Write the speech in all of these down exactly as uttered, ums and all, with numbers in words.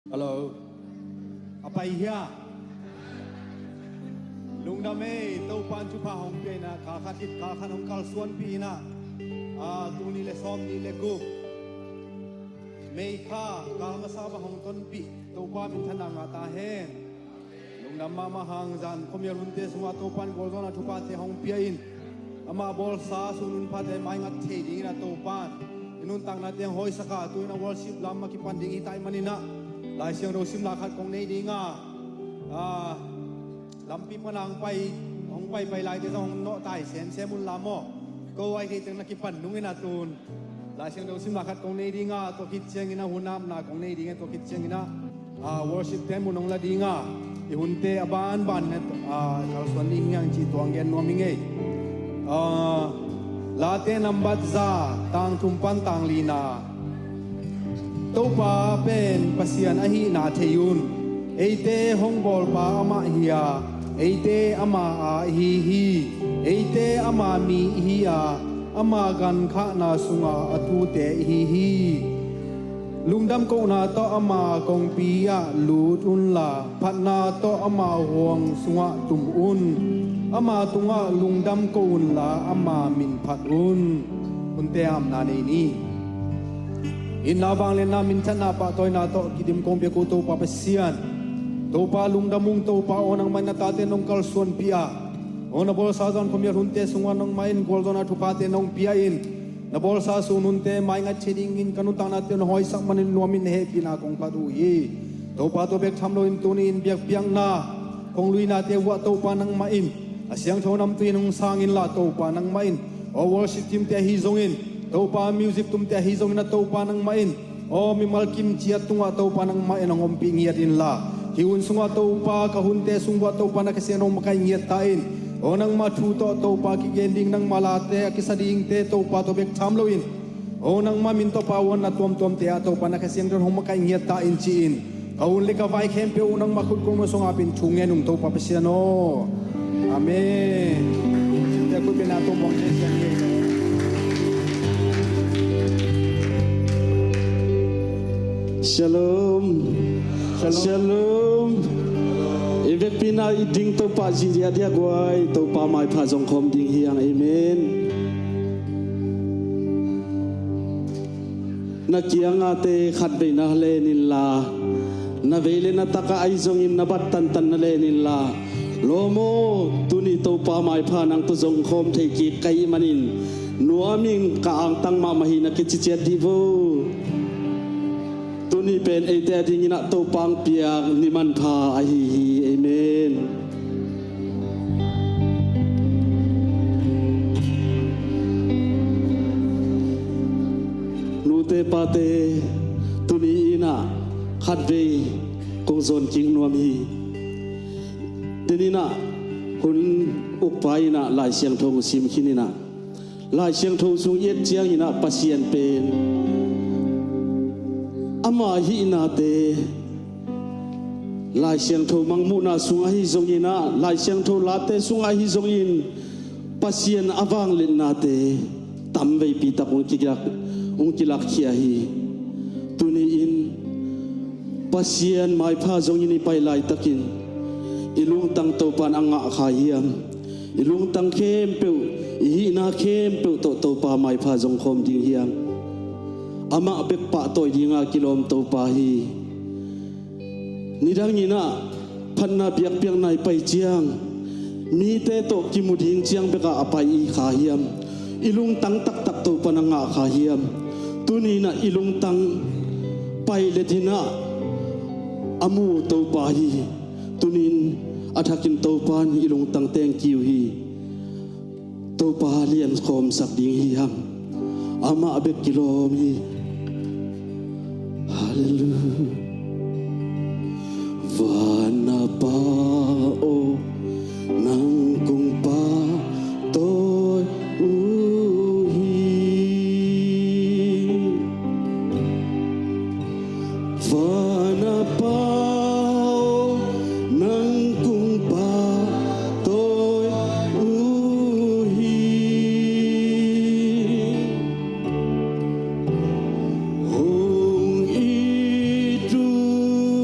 Hello. A pai hia? Lungdam ei, Topa'n thupha hong pia in ah, kal khat khit kal khat hong kalsuanpih in ah, a, tul nih le sawmnih le guk May kha kal masa bang hong tonpih Topa minthanna ngah ta hen. Lungdam mahmah hang, zan khuamial hunte sungah Topa'n gualzawhna thuphate hong pia in, ama bawlsa sun hun phate maingat thei dingin ah Topa'n i nuntaknate hong hawisak a, tu-in ah worship lam a kipan ding hi ta ahih manin ah, Lai Siangtho simna khat kong nei ding a, a, lampi pan a hong pai, hong paipai laite zong hong nawhtai semsem un la maw. Ko ai kei teng na kipan nungin ah tun Lai Siangtho simna khat kong nei ding a, tua khit ciangin ah hun apna kong nei ding a, tua khit ciangin ah, a, worship te mun hong la ding a, i hunte a banban in ah, a, kalsuan ding hi hang cih tua hong gen nuam hi ing ei. A, Late nambat za, tang thum pan tang lina. Topa pen Pasian ahihna thei un. Eite hong bawlpa amah hi a, eite ama aa ihi hi. Eite ama mi ihi a, ama gankhahna sungah a tute ihi hi. Lungdam kohna tawh ama kongpi ah lut unla, phatna tawh ama huang sungah tum un. Ama tungah lungdam ko unla, ama min phat un. Hunte amna nei ni. Itna, vangliatna, minthanna, pahtawina tawh kidim kong piak uh Topa Pasian, Topa lungdam ung. Topa aw, nangmah in na tate nong kalsuanpih a, aw, na bawlsa zan khuamial hunte sungah nangmah in gualzawhna thuphate nong pia in, na bawlsa sun hunte maingat thei dingin ka nuntaknate hong hawisak manin nuamin na hehpihna kong phat uh hi. Topa, tua bek tham loin tuni-in biakpiakna kong luinate uhah Topa nangmah in a siangtho namtui in hong sang inla, Topa nangmah in aw, worship team te ahi zongin, Topa music tumte ahi zongin ah Topa nangmah in aw, mimal kim ciat tungah Topa nangmah in hong ompih ngiat inla, hih hun sungah Topa ka hunte sung uhah Topa na Kha Siangtho hong makaih ngiat ta in. Aw, nangma thu tawh Topa kigen ding, nangma late a kisa dingte Topa, tua bek tham loin aw, nangma min tawh pawi-na tuamtuamte ah Topa na Kha Siangtho hong makaih ngiat ta in ci-in, ka hun le ka vai khempeuh uh nangma khut kong sungah pia-in thu ngen ung Topa Pasian aw. Amen. Te khut bengna tung bawng thei siang hi. Shalom. Shalom. Shalom. I vekpi-in ah i ding Topa zia diakdiak guai, Topa maipha zong khawm ding hi hang. Amen. Na kiangahte khatvei na len inla, na vei le na takah ahi zongin na bat tantan na len inla, lawm aw, tuni Topa maipha nang tawh zong khawm thei kik ka hih manin nuamin ka angtang mahmah hi na kici ciat dih vo. Tuni pen eite adingin ah Topa hong piak ni manpha ahi hi. Amen. Nute pate, tuni-in ah khatvei kong zawn kik nuam hi. Tuni-in ah hun ukpa in ah Lai Siangtho hong sim khin in ah, Lai Siangtho sung i et ciangin ah Pasian pen ama hihnate Lai Siangtho mangmuhna sung ahi zongin ah, Lai Siangtho late sung ahi zongin Pasian a vangliatnate tamveipi tak hong kilak, hong kilakkhia hi. Tuni-in Pasian maipha zongin i pai laitakin i lungtang Topa'n a ngah kha hiam? I lungtang khempeuh, i hihna khempeuh tawh Topa maipha zong khawm ding hiam? Amah bek pahtawi dinga kilawm Topa hi. Nidangin ah phatna biakpiakna i pai ciang, mite tawh kimu ding ciang bekah a pai i kha hiam? I lungtang taktak Topa'n a ngah kha hiam? Tuni-in ah i lungtang pailet in ah a mu Topa hi. Tuni-in a thakin Topa'n i lungtang teng kiu hi. Topa lian khawmsak ding hi hang. Amah bek kilawm hi. Halleluiah. Van a Pa aw, nang kong pahtawi uh hi. Van a Pa aw, nang kong pahtawi uh hi. Hong it uh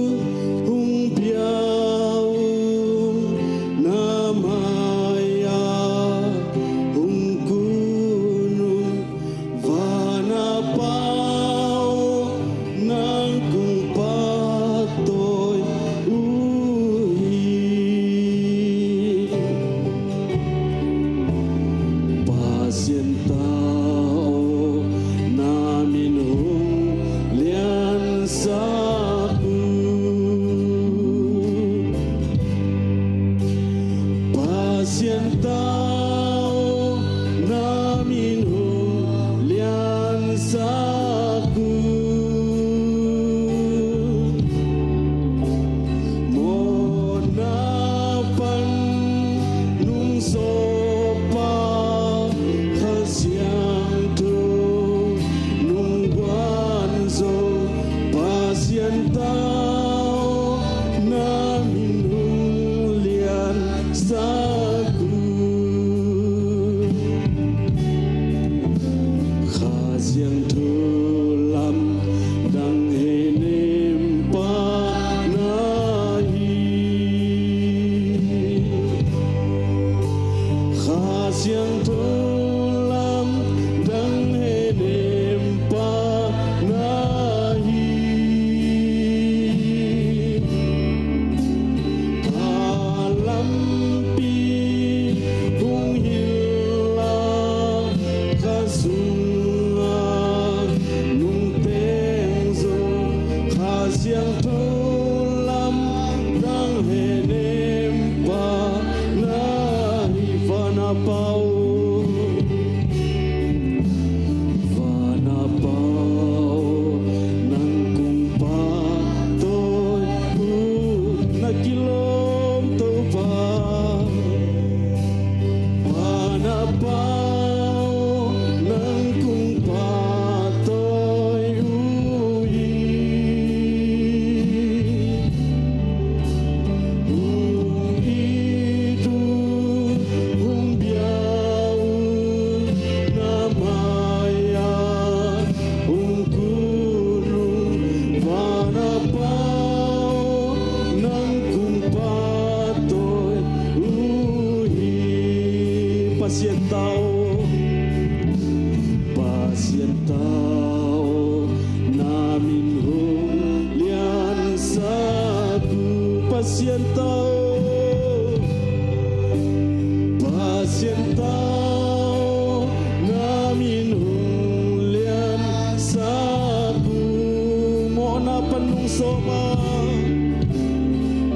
pan nung sawp a,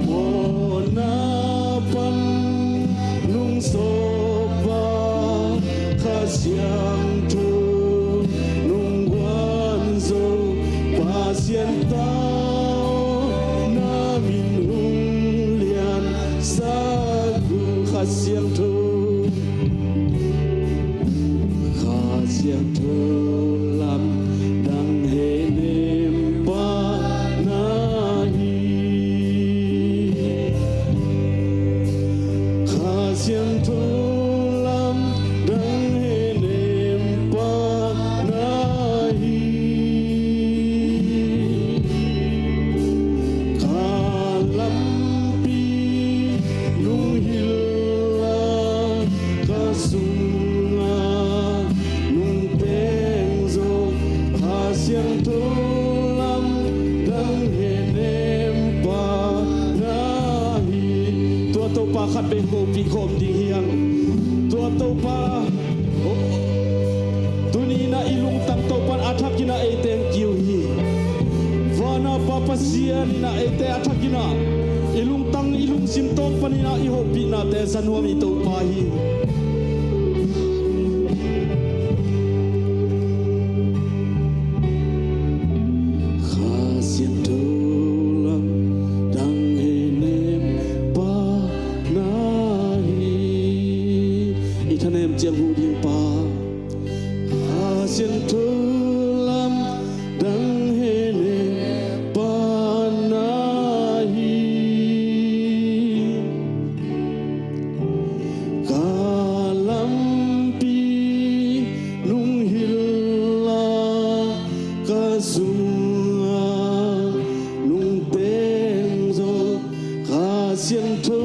mawhna pan nung sawp a, Kha Siangtho nung guan zo, Pasian ta aw, na min hong liansak uh. Kha Siangtho, Kha Siangtho lamdang henempa na hi. Kha Siangtho lamdang henempa na hi. Ka lampi nung hilh a, ka sungah nung teng zo, Kha Siangtho lamdang henempa na hi. Tua Topa khat bek hopih khawm ding hi hang. Tua Topa, oh, tuni in ah i lungtang Topa in a thakin ah eite hong kiu hi. Van a Pa Pasian in ah eite a thakin ah i lungtang i lungsim tawng panin ah i hopihna te za nuam i Topa hi. Kha Siangtho lamdang henempa na hi. I thanem ciang huh ding Pa. Kha Siangtho lamdang henempa na hi. Ka lampi nung hilh a, ka sungah nung teng zo, Kha Siangtho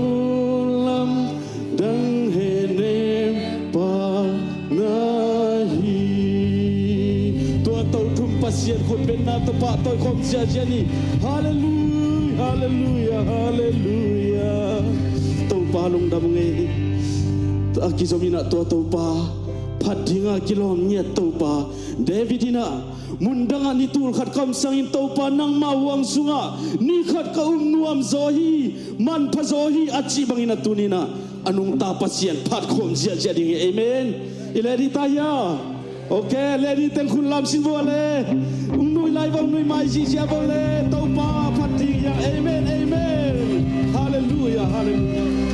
lamdang henempa na hi. Tua to thum Pasian khut bengna tawh pahtawi khawm ziahziah ni. Halleluiah, halleluiah, halleluiah. Topa lungdam ngei hi. A kizom in ah tua Topa, phat ding a kilawm ngiat Topa. David in ah, mundang ah ni tul khat ka om sangin Topa nangmah huang sungah ni khat ka um nuam zaw hi, manpha zaw hi a cih bangin ah tuni in ah a nungta Pasian phat khawm ziahziah ding hi. Amen. I leh ding ta hia? Ok, leh ding teng khut lam sin vua le. Ung nui lai vua, ung nui mai ziahziah vua le. Topa phat ding hi hang. Amen, amen. Halleluiah, halleluiah.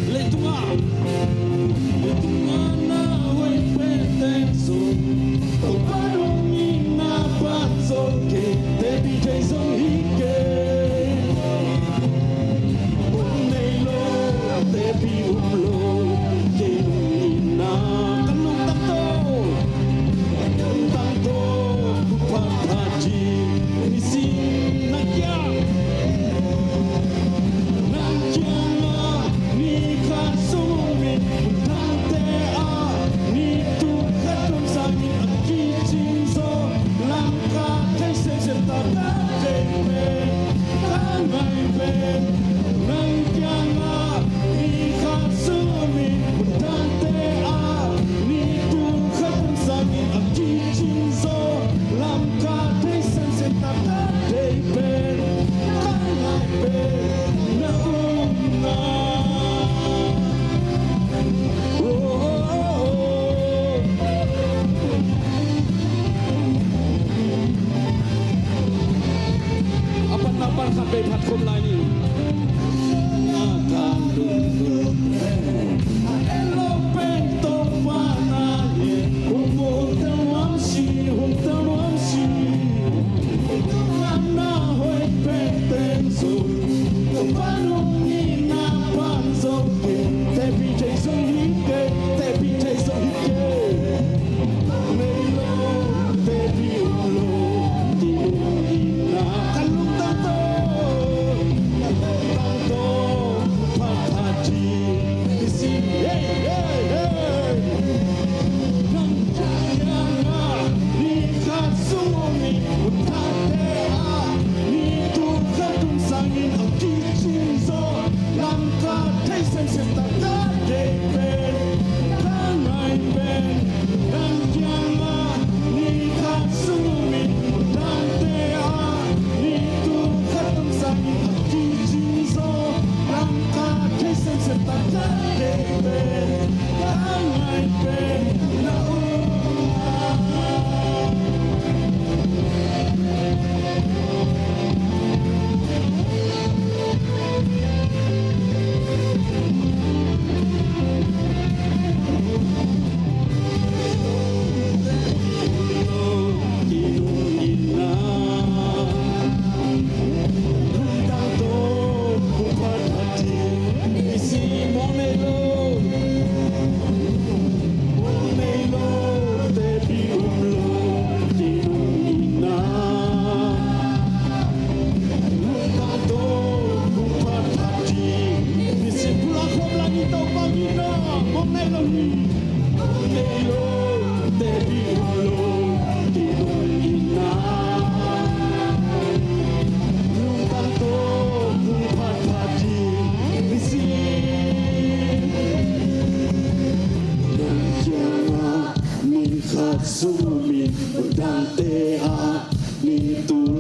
Leitungah, leitungah na hoih pen teng zong, Topa dong in na pan zong kei, tepih thei zong hi kei. Nei lo, tepih um lo, kei dong in na, ka lungtang tawh, lungtang tawh, phat phat ding hi sin na kiang. Nang kiangah ni khat sung min, dangte ah ni tul khat om sangin a kicing zaw, lamka thei semsem ta ka deih pen, ka ngai pen. Nang kiangah ni khat sung min, dangte ah ni tul khat om sangin a kicing zaw, lamka thei semsem ta ka deih pen, ka ngai pen na um na. Oh, oh, oh, oh. A panna pan khat vei phat khawm lai ni. A ka lungdam pen, a en lo pen Topa na hi. Hong, hong tel nuam si, hong tel nuam si. Hong tel nuam na hoih pen teng zong, Topa dong in na pan zong kei, tepih thei zong hi kei, tepih thei zong hi kei. Nei lo, tepih um lo, kei dong in na, ka lungtang tawh,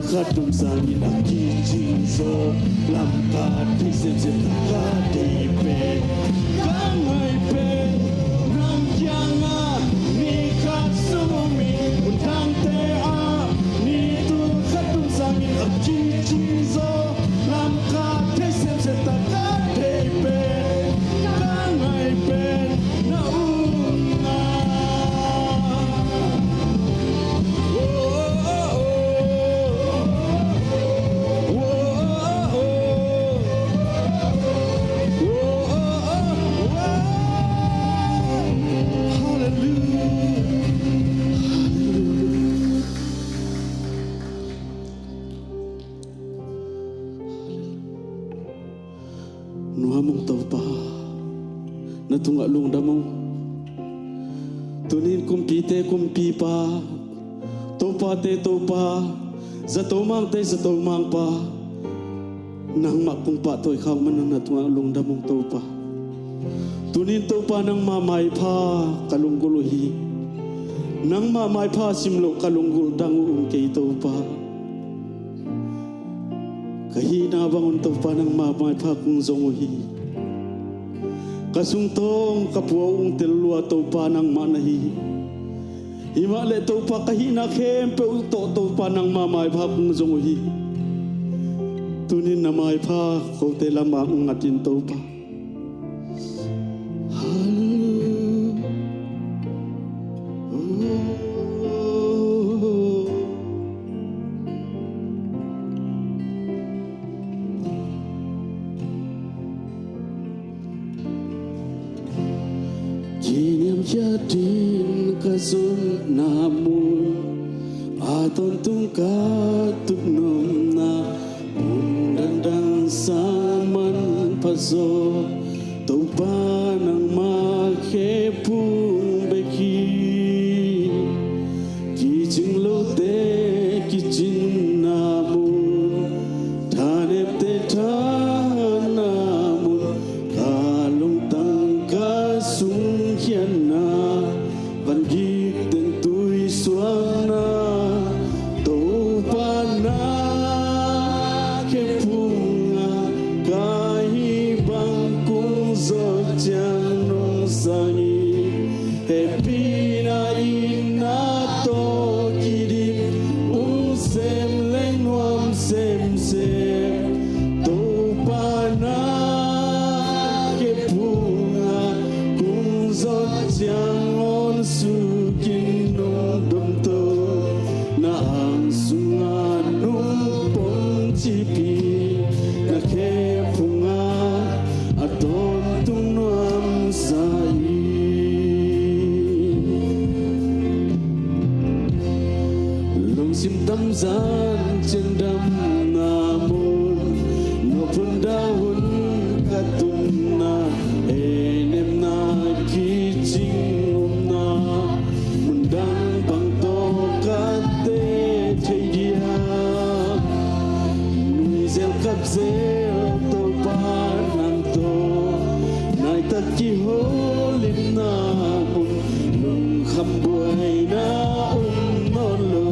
Khat tum sangin a kicing zaw, lam ka thei semsem, ka thei pen, ka ngai pen nang kiangah ni khat sung om in, hun dangte ah ni tul khat tum sangin a kicing zaw, lam ka thei semsem, ka thei pen, ka ngai pen na umna. Nuam ung Topa, na tungah lungdam ung. Tunin kumpite kumpipa, topate topa, zato mangte zato mangpa, nangmah kong pahtawi khak manin na tungah lungdam ung Topa. Tunin Topa nangmah maipha ka lunggulh uh hi. Nangmah maipha simloh ka lunggulh dang uh om kei Topa. Ka hihna bangun Topa nangmah maipha kong zong uh hi. Ka sungtawng ka pua uh hong tel lua Topa nangmah na hi. Himah leh Topa ka hihna khempeuh tawh Topa nangmah maipha kong zong uh hi. Tunin na maipha kote lamah hong ngat in Topa. Hallelujah. Kiniamkhiatin ka zonna mun, a tawntung ka tutnopna mun dangdang sang manpha zaw, Topa nangmah khephung bek hi. Kicing lote kicinna mun, thanepte thanna mun, ka lungtang ka sungkhiatna, vangik teng tuisuakna, Topa na khephung ah ka hih bang kong zawh ciang nong sang hi. Hehpihna in na tawh kidim, um sem leh nuam semsem, Topa na khephung ah kong zawh ciang ngawn sukin nong domto, na ang sungah nong pom cip hi, na khephung ah a tawntung nuamsa hi. Lungsim tamzan ciang damna mun, nop hun dah hun ka tunna, hehnemna kicing omna, mundang bang tawh ka teh thei diam? Nuizel kapzel Topa nang tawh naitak kiholimna mun, lungkham buaina om nawn lo,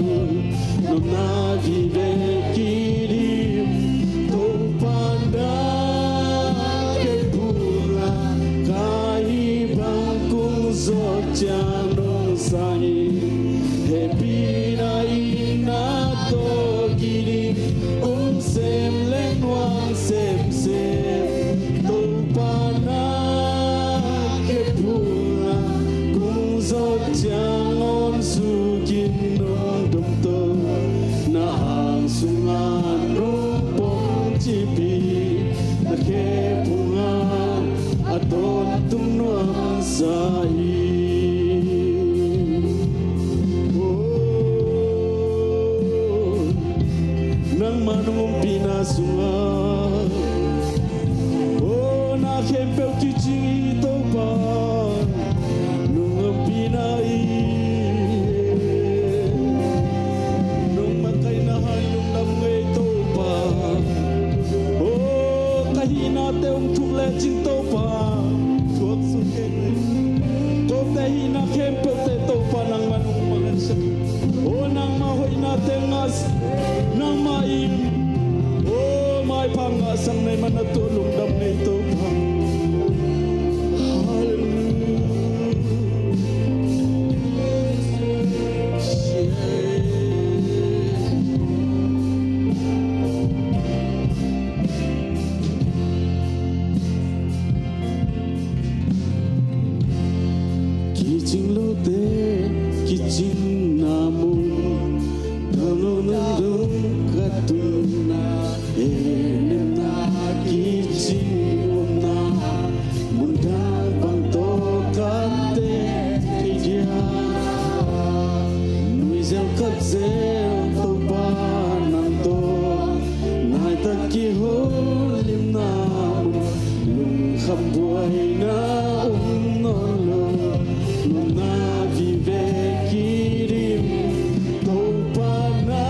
nopna vive kidim, Topa na khephung ah ka hih bang kong zawh ciang nong sang hi. Hehpihna in na tawh kidim, um sem leh nuam semsem, Topa na khephung ah kong zawh ciang ngawn sukin nong domto, na ang sungah nong pom cip hi, na khephung ah a tawntung nuamsa hi. Oh, nangmah nong ompihna sungah, oh, na khempeuh kicing hi Topa, nong ompihna hi. Nong makaihna hai lungdam ngei Topa. Oh, ka hihnate hong thuk lecin Topa, thuak suk kei. Kote hihna khempeuhte Topa nangmah nong makaihsak. Oh, nangmah hoihnate ngah, nangmah Pha ngahsak na hih man na tuah lungdam ing ei Topa. Halleluiah. Kicing lote kicingna mun, tanglo nang dong ka tunna, ennemna kicing omna, mun dang bang tawh kan teh thei dia. Nuizel khatzel Topa nang tawh, naitak kiholimna mun, lungkham buaina om nawn lo, nopna vive kidim. Topa na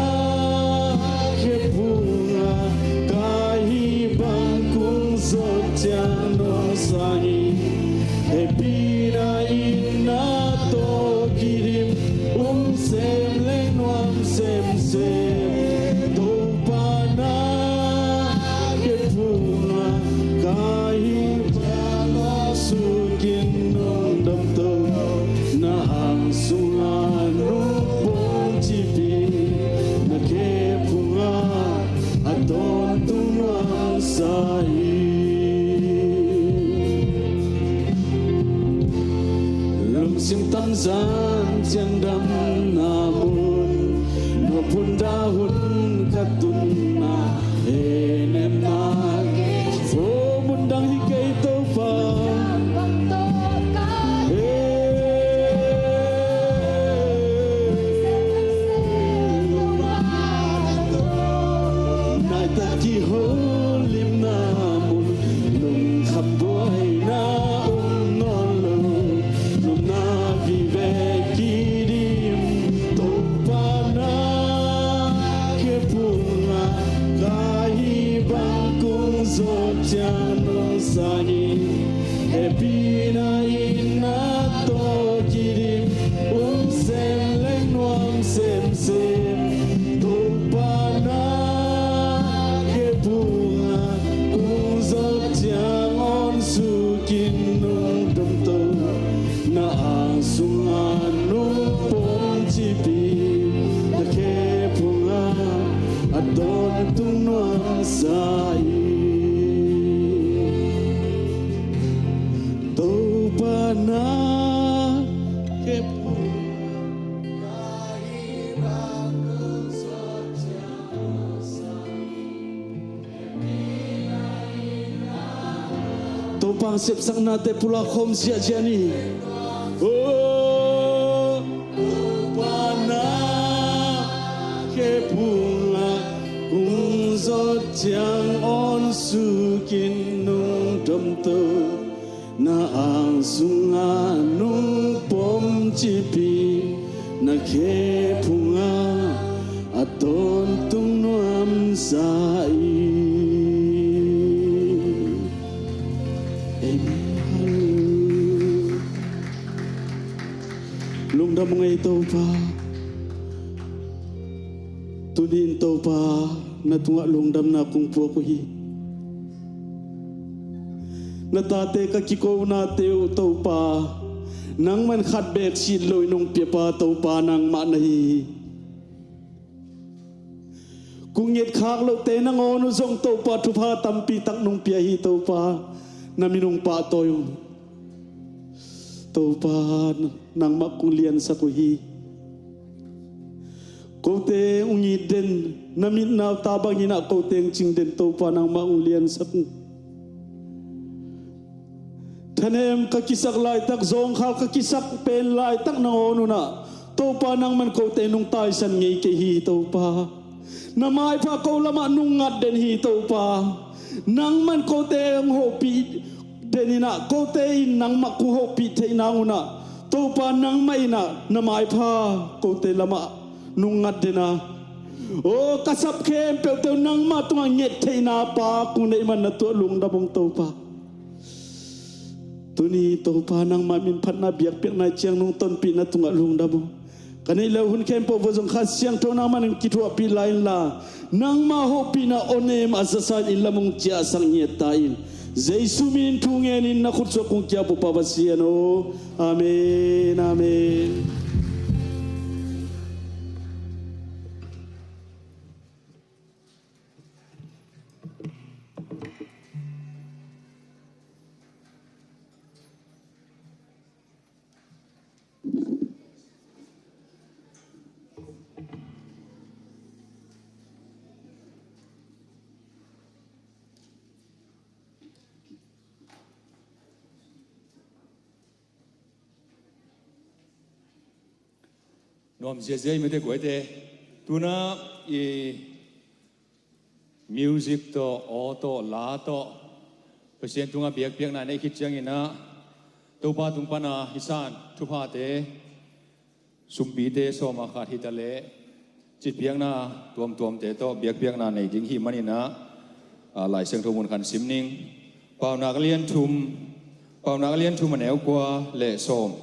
khe phungah ka hih bang kong zawh ciang nong sang hi. Hehpihna in na tawh kidim, um sem leh nuam semsem. Topa na khe phungah ka hih bang kong zawh ciang nong suk in nong damto, na ang sungah nong pom cip in, na khe phungah a tawntung nuamsa hi. Lungsim tamzan ciang damna mun, nop hun dah hun ka tunna, ennemna. Oh, mun dang hi kei Topa. Naitak kiholimna mun, lungkham buaina om nawn lo, nopna vive kidim. Topa na khe phungah ka hih bang kong zawh ciang nong sang hi. Hehpihna in na tawh kidim, um sem leh nuam semsem. Topa na khe phungah kong zawh ciang nong suk in nong damto, na ang sungah nong pom cip in, na khe phungah a tawntung nuamsa hi. Topa na khe phungah Topa sepsaknate pulak khawm ziahziah ni. Oh, Topa na khe phungah kong zawh ciang nong suk in nong damto, na ang sungah nong pom cip in, na khe phungah a tawntung nuamsa hi. Amen. Lungdam ung ei Topa. Tuni in Topa, na tungah lungdamna kong puak uh hi. Na tate ka kikonate uh Topa, nangman khat beek sit loin nong piapa Topa nangmah na hi hi. Kong ngetkhak lohte nangawn uh zong Topa thupha tampi tak nong pia hi Topa, na min hong pahtawi ung. Topa, nangmah kong liansak uh hi. Kote hong it den, na mitnau ta bangin ah kote hong cing den Topa nangmah hong liansak uh. Thanem ka kisak laitak, zawngkhal ka kisak pen laitak nangawn un ah Topa nangman kote nong taisan ngei kei hi Topa. Na maipha ko lamah nong ngat den hi Topa. Nangman kote hong hopih den in ah, kote in nangmah kong hopih theih nang un ah Topa nangmah in ah na maipha kote lamah nong ngat den a. Oh, ka sap khempeuhte uh nangmah tungah nget theihna pa kong neih man na tuah lungdam ung Topa. Tuni Topa nangmah min phatna biakpiakna ih ciang nong tonpih na tungah lungdam ung. Ka neih loh hun khempeuh vua zong Kha Siangtho nangman in kithuahpih lai inla, nangmah hopihna awnem a zasa in lamung ciahsak ngiat ta in. Jesu min in thu ngenin na khutsuak kong kiap uh Pa Pasian aw. Amen, amen. Nuam ziazia i mite guaite. Tuna i music tawh, aw tawh, la tawh Pasian tungah biakpiakna neih khit cianginah Topa tung pana i san thuphate, sumpite sawm ah khat hitaleh citpiakna tuamtuamte tawh biakpiakna nei ding hi maninah, a, Lai Siangtho mun khan sim ning. Paunak a lian thum, Paunak a lian thum a neu kua le sawm.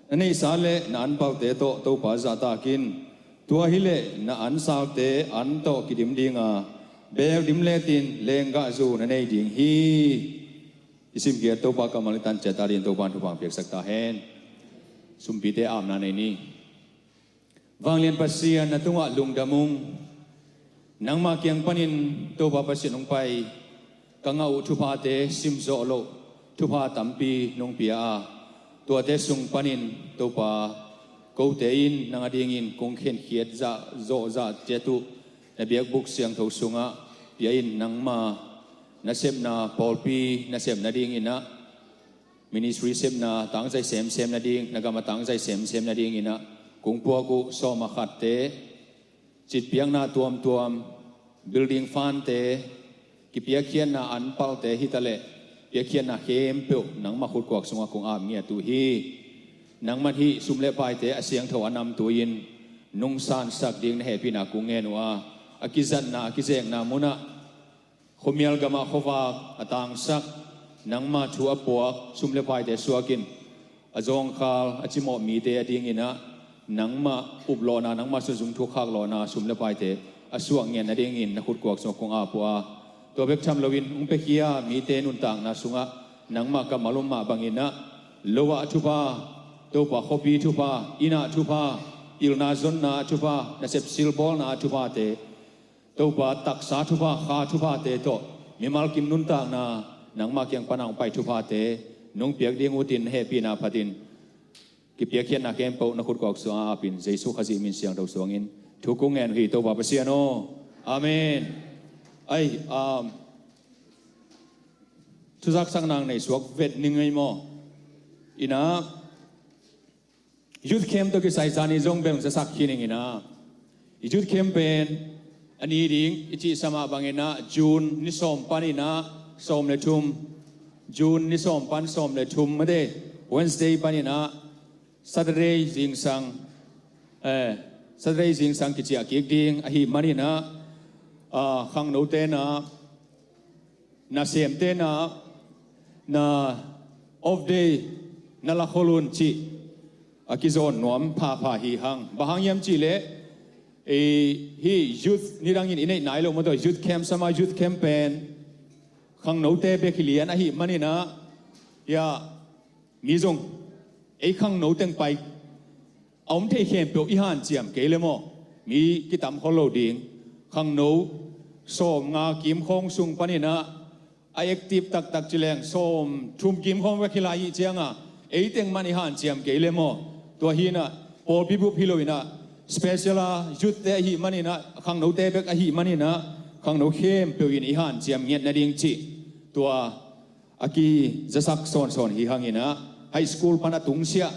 Na neihsa le na anpalte tawh Topa zahtakin, tua hileh na ansalte an tawh kidim dinga, beel dim letin lenggahzu na nei ding hi. I simkhiat Topa kammal i tan ciat ta dingin Topa in thupha piaksak ta hen. Sumpite apna nei ni. Vanglian Pasian, na tungah lungdam ung. Nangmah kiang panin Topa Pasian hong pai, ka ngah uh thuphate simzawh loh thupha tampi nong pia a, tuate sung panin Topa, kote in nang adingin kong khenkhiat zah zawh zah ciat uh na biakbuk siangtho sungah pia in. Nangma nasepna pawlpi nasep nadinginah, ministry sepna tangzai semsem nading, na gam a tangzai semsem nadinginah kong puak uh sawm a khatte, citpiakna tuamtuam, building fundte, kipiakkhiatna anpalte hitaleh piakkhiatna khempeuh nangmah khutkuak sungah kong ap ngiat uh hi. Nangmah hih sum le paite a siangtho a namtui in nong sansak ding na hehpihna kong ngen uh a, a kizatna a kizekna munah, khuamial gamah khuavak a tangsak, nangmah thu a puak sum le paite suakin, a zawngkhal a cimawh mite adinginah nangmah uplawhna, nangmah sunzung thukhak lawhna sum le paite a suak ngiat nadingin na khutkuak sungah kong ap uh a, tua bek tham loin hong piakhia mite nuntakna sungah nangmah kammal om mah banginah, lo ah a thupha, Topa khuapi thupha, inn ah thupha, pilna zonna ah thupha, nasep silbawlna ah thuphate, Topa taksa thupha, kha thuphate tawh mimal kim nuntakna, nangmah kiang pana hong pai thuphate nong piak ding utin na hehpihna phatin kipiakkhiatna khempeuh na khutkuak sungah apin, Jesu Khazih min siangtho suangin thu kong ngen uh hi Topa Pasian aw. Amen. Ai, um, thuzaksak nang nei suak vet ning ei maw? Inah, youth camp tawh kisai zani zong bel hong zasak khin ing inah, i youth camp pen a ni ding i cihsa mah banginah June ni sawm paninah sawm le thum, June ni sawm pan sawm le thum mate, Wednesday paninah Saturday zingsang, eh, Saturday zingsang kiciah kik ding ahih maninah, ah, khangnote na, nasemte na, na off day na lakhol un cih a kizawn nuam phapha hi hang. Bang hang hiam cihleh, eh, hih youth nidangin i neih nai loh maw, tua youth camp, summer youth camp pen khangnote bek hi lian ahih maninah, ya, mi zong ei khangno teng pai a om thei khempeuh i hanciam kei le maw? Mi kitam khol lo ding. Khangno sawm nga kim khawng sung paninah a active taktak ci leng sawm thum kim khawng vek hi lai ih cianga, ei teng man i hanciam kei le maw? Tua hinah pawlpi bup hi loinah special a youth te ahih maninah, khangnote bek ahih maninah khangno khempeuh in i hanciam ngiat nading cih tua a kizasak sawnsawn hi hanginah, high school pan a tungsiah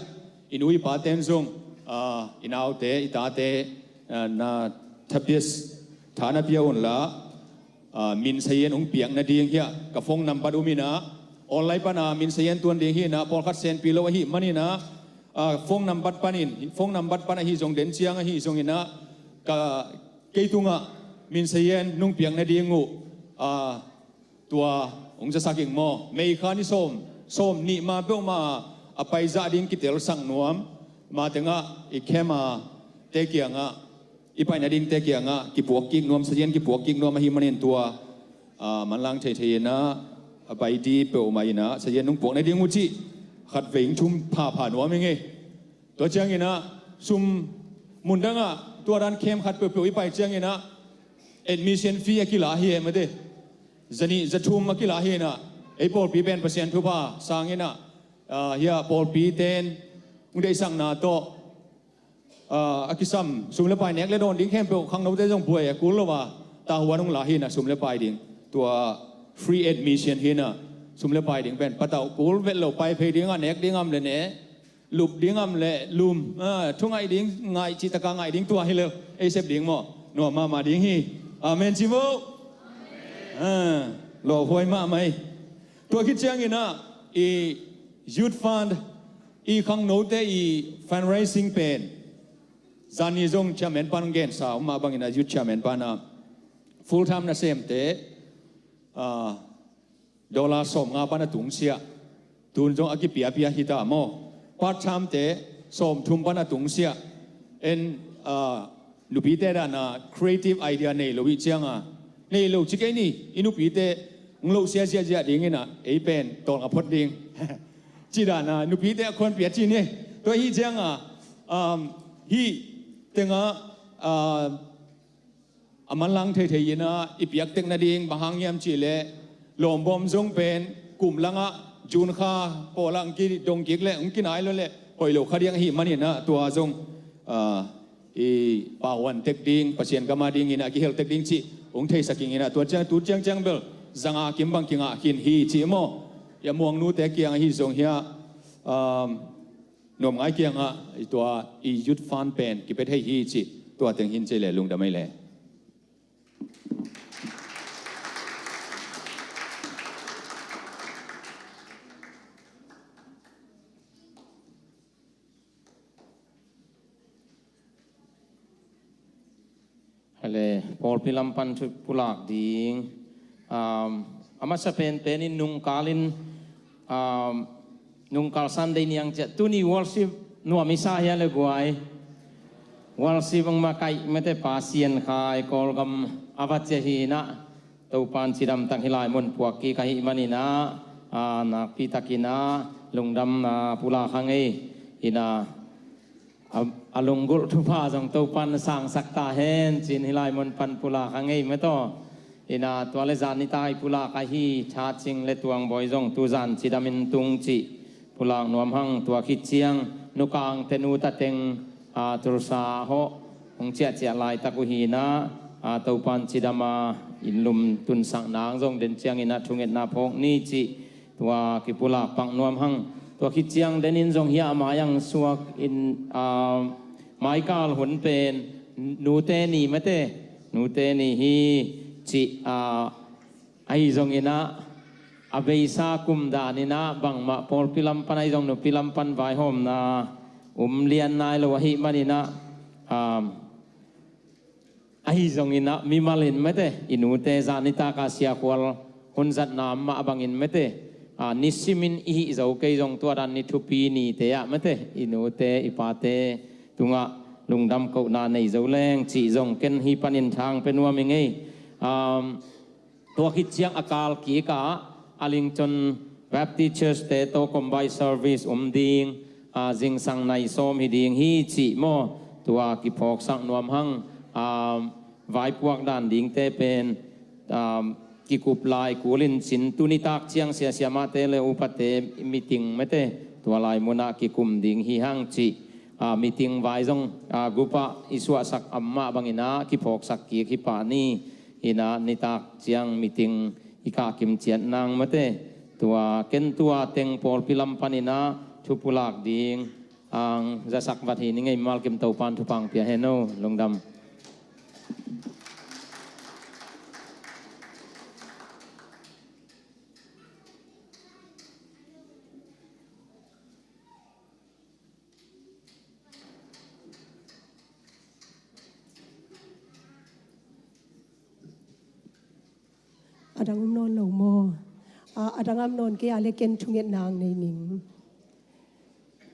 i nu i paten zong, ah, i naute i tate, ah, na thapias tha na pia unla, ah, min sayen hong piak nading hiah ka phone nambat um inah, online pana min sayen tuan ding hi inah, pawlkhat senpi lo ahih maninah, ah, phone nambat panin, phone nambat pan ahi zong den ciang ahi zonginah, ka, kei tungah min sayen nong piak nading uh, ah, tua hong zasak ing maw? May kha ni sawm, sawm nih ma peuhmah a paizah ding kitelsak nuam. Ma tengah i camp a te kiangah, i paina dingte kiangah kipuak kik nuam, sazian kipuak kik nuam ahih manin tua, ah, manlang theithei inah, a pai di peuhmah inah sazian nong puak nading uh cih khatvei ing thum phapha nuam ing ei. Tua cianginah sum mundangah tua dan camp khat peuhpeuh i pai cianginah admission fee a kila hi e mate. Zanih zathum a kila hi inah, ei pawlpi pen Pasian thupha sanginah, ah, hia pawlpi ten hong deihsakna tawh, ah, a kisam sum le pai nek le dawn ding khempeuh khangnote zong buai a kul lo a, tahuan hong la hi inah sum le pai ding, tua free admission hi inah sum le pai ding pen patauh kul vet lo, pai phei dingah nek ding am le ne, lup ding am le lum, ah, thu ngaih ding, ngaih cihtaka ngaih ding tua hi lo, ei sep ding maw? Nuam mahmah ding hi. Amen ci vo. Ah, lawhuai mahmah hi. Tua khit cianginah i youth fund, i khangnote i fundraising pen zani zong chairman pan gensa om mah banginah youth chairman panah full time nasemte, ah, dollar sawmnga pan a tungsiah, tun zong a kipiapia hi ta maw? Part time te sawmthum pan a tungsiah. En, ah, nupite dana creative idea nei lo ih cianga, nei lo ci kei ni, i nupite hong loh sia ziahziah dinginah ei pen tawlnga phot ding ci dana nupite a khuanpia ci ni. Tua hi cianga, um, hih tengah, ah, a manlang theithei inah i piaktek nading bang hang hiam cihleh, lawmbawm zong pen kum langah June kha pawlah hong kidong kik le hong kinai lo le hoih lo kha ding ahih maninah tua zong, ah, i pauhuan tek ding, Pasian gama dinginah a kihel tek ding cih hong theisak inginah tua ciang, tu ciangciang bel zanga kim bang kingah khin hi cih maw? I a muangnute kiang ahi zong hiah, um, nuam ngai kiangah i tua i youth fund pen kipia thei hi cih tua teng hin ci le lungdam ei le. Hale, pawlpi lam pan thu pulak ding. Um, a masa penpen in nungkal in, um, nungkal Sunday niang ciah tuni worship nuam i sa hia le guai. Worship ang makaih mete Pasian khai Kawlgam a va ciah hinah Topan cidamtak hi lai mun puak kik ahih maninah, ah, nakpi takinah lungdam, ah, pulak hang ei. Inah a, a lunggulh thupha zong Topan sangsak ta hen cin hi lai mun pan pulak hang ei metaw. Inah tua le zan nitak i pulak ahi Tha Cing le Tuang Bawi zong tuzan cidamin tung cih pulak nuam hang. Tua khit ciang nukang tenu tateng, a, Tulsa hawh hong ciahciah laitak uh hinah, a, Topan cidama inn lum tunsak nang zong den cianginah thungetna phawk ni cih tua kipulak pak nuam hang. Tua khit ciang denin zong hiah a mai ang suak in, ah, maikal hun pen nute ni mete, nute ni hi cih, ah, ahi zonginah a beisa kum daninah bangmah pawlpi lam pan ahi zong nupi lam pan vaihawmna um lian nai lo ahih maninah, ah, ahi zonginah mimalin mete, i nute zan nitaka siakhual hun zatna mah bangin mete, a, nisimin i hih zo kei zong tua dan ni thupi nite ah mete, i nute i pate tungah lungdam kohna nei zo leng cih zong ken hi panin thang pe nuam i ngei. Um, Tua khit ciang a kal kikah Arlington Baptist Church te tawh combined service um ding, a, zingsang nai sawm hi ding hi cih maw? Tua kiphawksak nuam hang, a, vaipuak dan dingte pen, a, kikup lai kulin cin tunitak ciang siasiamahte le upate meeting mete tua lai munah kikum ding hi hang cih, a, meeting vai zong, a, gupah i suahsak ammah banginah kiphawksak kik hi pah ni. Hinah nitak ciang meeting i kah kim ciat nang mate. Tua ken tua teng pawlpi lam paninah thu pulak ding ang zasak vat hi ning ei. Malkim Topan thupang pia hen o. Lungdam. A dang om nawn lo maw? A, a dang om nawn kei a le ken thungetna ang nei ning.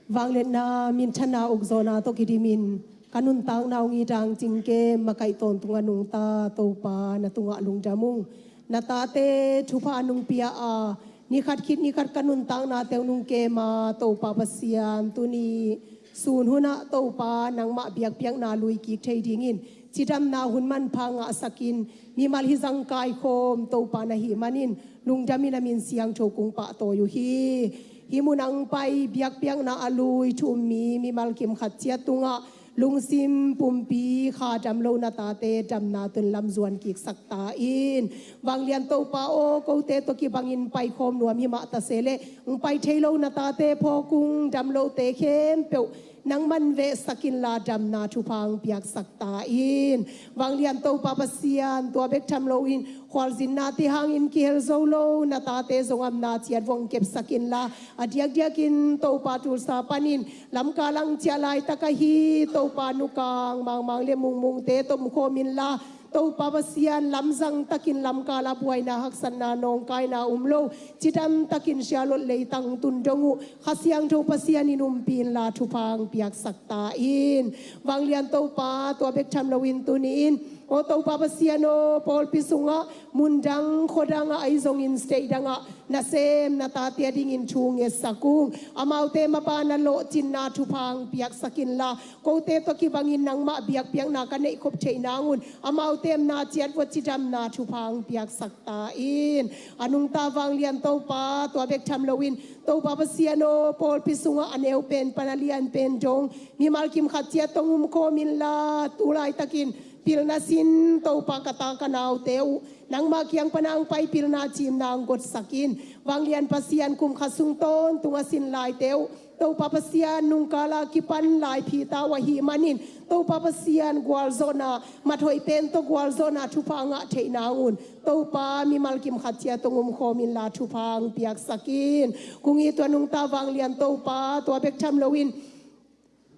Vangliatna minthanna ukzawhna tawh kidimin Ka nuntakna hong it a hong cingkem makaih tawntungah nungta Topa na tungah lungdam ung. Na tate thupha nong pia a, ni khat khit ni khat ka nuntaknate hong nong kem a, Topa Pasian, tuni sun hunah Topa nangmah biakpiakna lui kik thei dingin cidamna hun manpha ngahsakin, mimal hih zangkaikhawm Topa na hih manin lungdamin a min siangtho kong pahtawi uh hi. Hih munah hong pai biakpiakna a lui thu um mi mimal kim khat ciat tungah lungsim pumpi kha damlo na tate damna tun lam zuan kiksak ta in. Vanglian Topa aw, kote tawh kibangin paikhawm nuam himah ta se leh hong pai thei lo na tate phawk ung. Damlote khempeuh nangman vehsak inla damna thupha hong piaksak ta in. Vanglian Topa Pasian, tua bek tham loin khualzinna ti hangin kihel zo lo na tate zongamna ciat vong kepsak inla, a diakdiakin Topa Tulsa panin lamkal ang ciah laitak ahi Topa nukang mangmang le mungmungte tawh omkhawm inla, Topa Pasian, lamzang takin lamkal a buaina haksatna nawngkaina um lo, cidam takin Charlotte leitang tun dong uh Kha Siangtho Pasian in umpih inla thupha hong piaksak ta in. Vanglian Topa, tua bek tham loin tuni in, aw Topa Pasian aw, pawlpi sungah mundang khuadangah ahi zongin state dangah nasem na tate a dingin thu ngetsak ung. Amaute maban a lawhcinna thupha hong piaksak inla, kote tawh kibangin nangmah biakpiakna ka neihkhop theih nangun amaute omna ciat vua cidamna thupha hong piaksak ta in. A nungta vanglian Topa, tua bek tham loin Topa Pasian aw, pawlpi sungah a neu pen pan a lian pen dong mimal kim khat ciat tawh omkhawm inla, tu laitakin pilna sin Topa ka ta ka naute uh nangmah kiang pana hong pai pilna cimna hong gotsak in. Vanglian Pasian, kum khat sung tawntung a sin laite uh Topa Pasian, nungkala kipan laiphi ta uh ahih manin Topa Pasian, gualzawhna, mathoih pen tawh gualzawhna thupha ngah theih nangun Topa mimal kim khat ciat tawh omkhawm inla thupha hong piaksak in. Kong it uh a nungta vanglian Topa, tua bek tham loin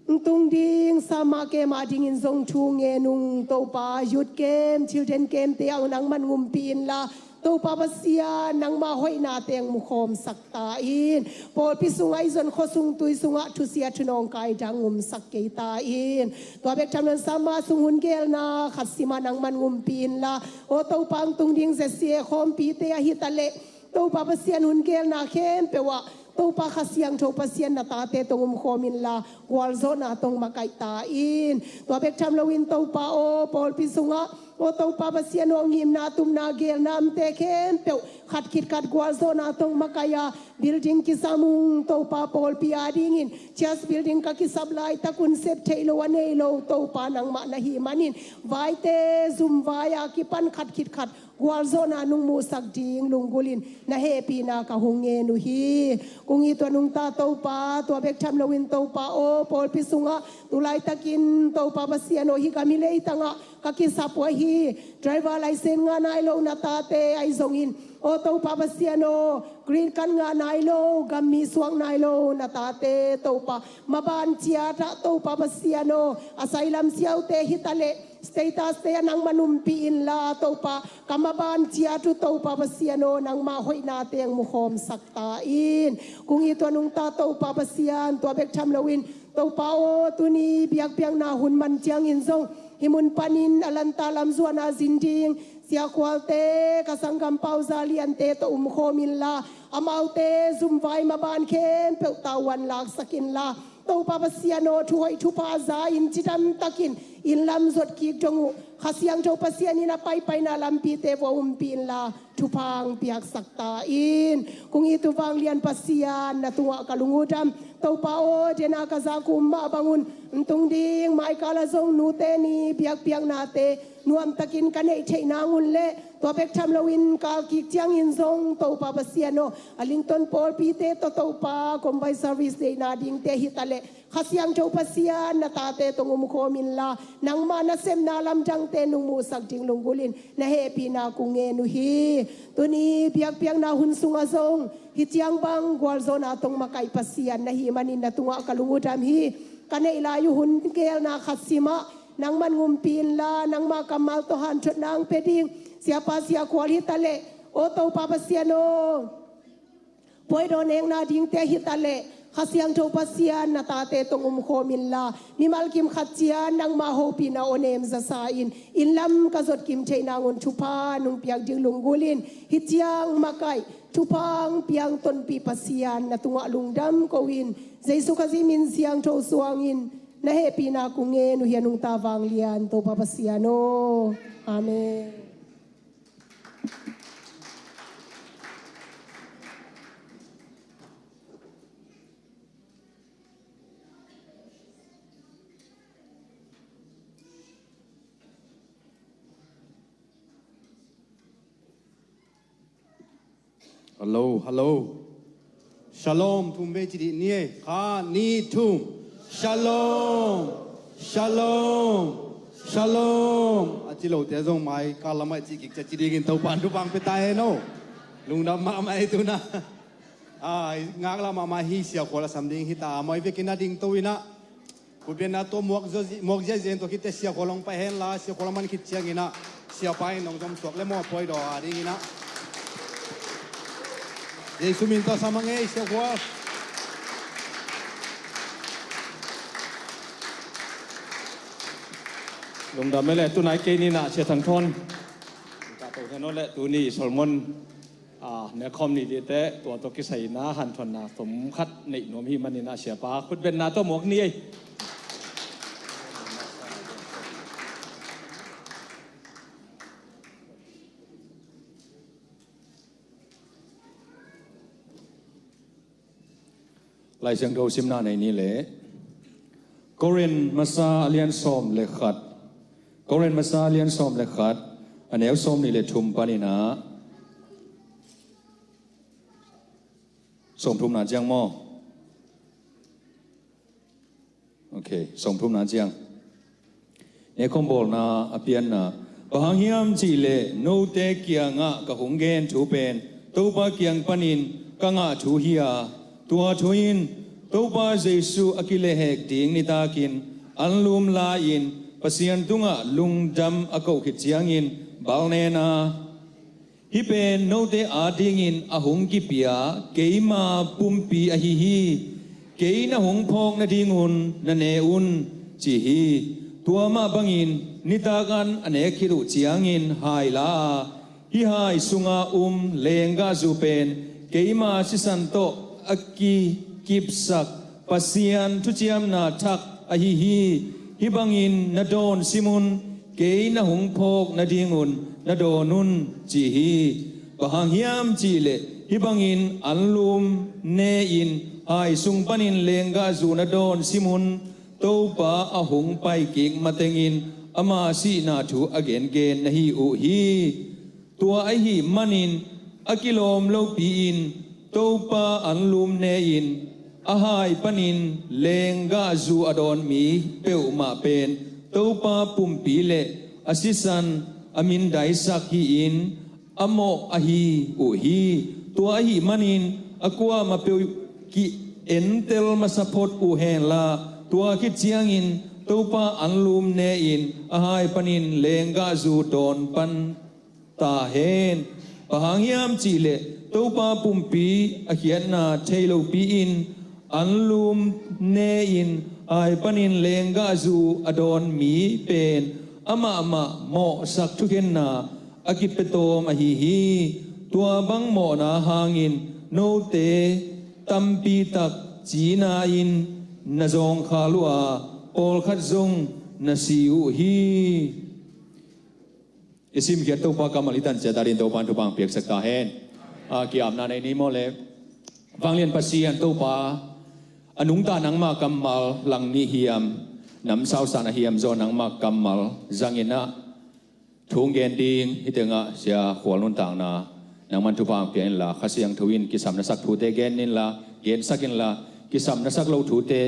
hong tung ding summer camp a dingin zong thu ngen ung Topa. Youth camp, children camp te ah nangman ompih inla, Topa Pasian, nangmah hoihnate hong mukhawmsak ta in. Pawlpi sungah i zon khua sung tui sungah thusia thunawngkai dang omsak kei ta in. Tua bek tham loin summer sung hun gelna khat simah nangman ompih inla, aw Topa, hong tung ding Z C A khawmpite ahi ta leh Topa Pasian, hun gelna khempeuh ah Topa Kha Siangtho Pasian na tate tawh omkhawm inla, gualzawhna tawh makaih ta in. Tua bek tham loin Topa aw, pawlpi sungah aw Topa Pasian aw, ngimna tupna gelna omte khempeuh khat khit khat gualzawhna tawh makaih a, building kisam ung Topa, pawlpi a dingin church building ka kisap laitak un sep theih loh a nei lo Topa nangmah na hih manin, vaite zumvai a kipan khat khit khat gualzawhna nong muhsak ding lunggulhin na hehpihna ka hong ngen uh hi. Kong it uh a nungta Topa, tua bek tham loin Topa aw, pawlpi sungah tu laitakin Topa Pasian aw, hih gam hih leitangah ka kisap uh ahi driver license ngah nai lo na tate ahi zongin, aw Topa Pasian aw, green card ngah nai lo, gam mi suak nai lo na tate Topa, maban ciatah Topa Pasian aw, asylum siaute hi ta leh status te ah nangman ompih inla Topa, ka maban ciat uh Topa Pasian aw, nangmah hoihnate hong mukhawmsak ta in. Kong it uh a nungta Topa Pasian, tua bek tham loin Topa aw, tuni biakpiakna hun man ciangin zong hih mun panin a lanta lamzuan a zin ding siakhualte, ka sanggam pau Za Liante tawh omkhawm inla, amaute zumvai maban khempeuh tavuan laksak inla, Topa Pasian aw, thuhoih thupha za-in cidam takin inn lam zot kik dong uh Kha Siangtho Pasian in a paipaina lampite vua ompih inla thupha hong piaksak ta in. Kong it uh vanglian Pasian, na tungah ka lung uh dam. Topa aw, dena ka zak uh mah bangun hong tung ding maikal ah zong nute ni biakpiaknate nuamtakin ka neih theih nangun le tua bek tham loin kal kik ciangin zong Topa Pasian aw, a Linton pawlpite tawh Topa, combine service deihna dingte hi ta leh Kha Siangtho Pasian, na tate tawh omkhawm inla, nangmah nasepna lamdangte nong muhsak ding lunggulhin na hehpihna kong ngen uh hi. Tuni biakpiakna hun sungah zong hih ciang bang gualzawhna tawh makaih Pasian na hih manin na tungah ka lung uh dam hi. Ka neih lai uh hun gelna khat simah nangman ompih inla, nangmah kammal tawh hanthotna hong pia ding siapa siakhual hi ta leh, aw Topa Pasian aw, puaidaw nekna dingte hi ta leh, Kha Siangtho Pasian, na tate tawh umkhawm inla, mimal kim khat ciat nangmah hopihna awnem zasa in, inn lam ka zot kim theih nangun thupha nong piak ding lunggulh in, hih ciang makaih thupha hong piang tonpih Pasian na tungah lungdam ko in, Jesu Khazih min siangtho suangin na hehpihna kong ngen uh hi a, nungta vanglian Topa Pasian aw. Amen. Hallo, hallo. Shalom, thum vei ci dih ni ei. Khat, nih, thum. Shalom, shalom, shalom. A ci lote zong mai kal lamah cih kik cia ci dingin Topa'n thupha hong pia ta hen aw. Lungdam mahmah ei tu-in ah. A, ngaklah mahmah hi. Sia Khual a sam ding hi ta, a mai vekin a ding to-in ah. Khutbetna tawh muak zo-, muak ziahziah in, tua khit teh Sia Khual hong pai hen la, Sia Khual a man khit ciangin ah, Siapa in hong zom suak le maw, pawi daw a dingin ah. Jesu min tawh sam hang ei, Sia Khual. Lungdam ei leh, tunai kei ni-in ah Sia Thang Thawn. Ka to hen aw leh, tuni Solomon a, ne khawm ni dite, tua tawh kisai-in ah hanthawnna tom khat neih nuam hi manin ah, Siapa khutbetna tawh muak ni ei. Lai Siangtho simna nei ni leh, Korin masa a lian sawm le khat, Korin masa a lian sawm le khat, a neu sawm nih le thum panin ah, sawm thumna ciang maw? Ok, sawm thumna ciang. Nekhawm bawlna a pianna. Bang hang hiam cih leh note kiangah ka hong gen thu pen Topa kiang panin ka ngah thu hi a, tua thu in Topa Jesu a kilehhek ding nitakin anlum la-in Pasian tungah lungdam a koh khit ciangin balnen a, hih pen note adingin a hong kipia keima pumpi ahi hi. Kei na hong phawk nadingun na ne un, ci hi. Tua mah bangin nitak an a nek khit uh ciangin hai la a, hih hai sunga um lenggahzu pen keima sisan tawh a kikipsak Pasian thuciamna thak ahi hi. Hih bangin na dawn sim un, kei na hong phawk nadingun na dawn un, ci hi. Bang hang hiam cih leh hih bangin anlum ne-in hai sung panin lenggahzu na dawn sim un, Topa a hong pai kik matengin ama sihna thu a gengen na hi uh hi. Tua ahih manin a kilawm lopi-in Topa anlum ne-in a hai panin lenggahzu a dawn mi peuhmah pen Topa pumpi le a sisan a mindaisak hi-in a mawh ahi uh hi. Tua ahih manin a kuamah peuh ki-entel masa phot uh hen la, tua khit ciangin Topa anlum ne-in a hai panin lenggahzu dawn pan ta hen. Bang hang hiam cih leh Topa pumpi a khiatna thei lopi-in anlum ne-in hai panin lenggahzu a dawn mi pen amah mah mawhsak thukhenna a kipia tawm ahi hi. Tua bang mawhna hangin note tampi tak cina-in na zawngkhal uh a, pawlkhat zong na si uh hi. I simkhiat Topa kammal i tan ciat adingin Topa'n thupha hong piaksak ta hen. A, ki-apna nei ni maw le. Vanglian Pasian Topa, a nungta nangma kammal lang ni hiam, namsau san a hiam zaw nangma kammal zangin ah thu hong gen ding hih tengah Sia Khual nuntakna nangman thupha hong pia inla, Kha Siangtho in kisam na sak thute gen inla, gensak inla, kisam na sak lo thute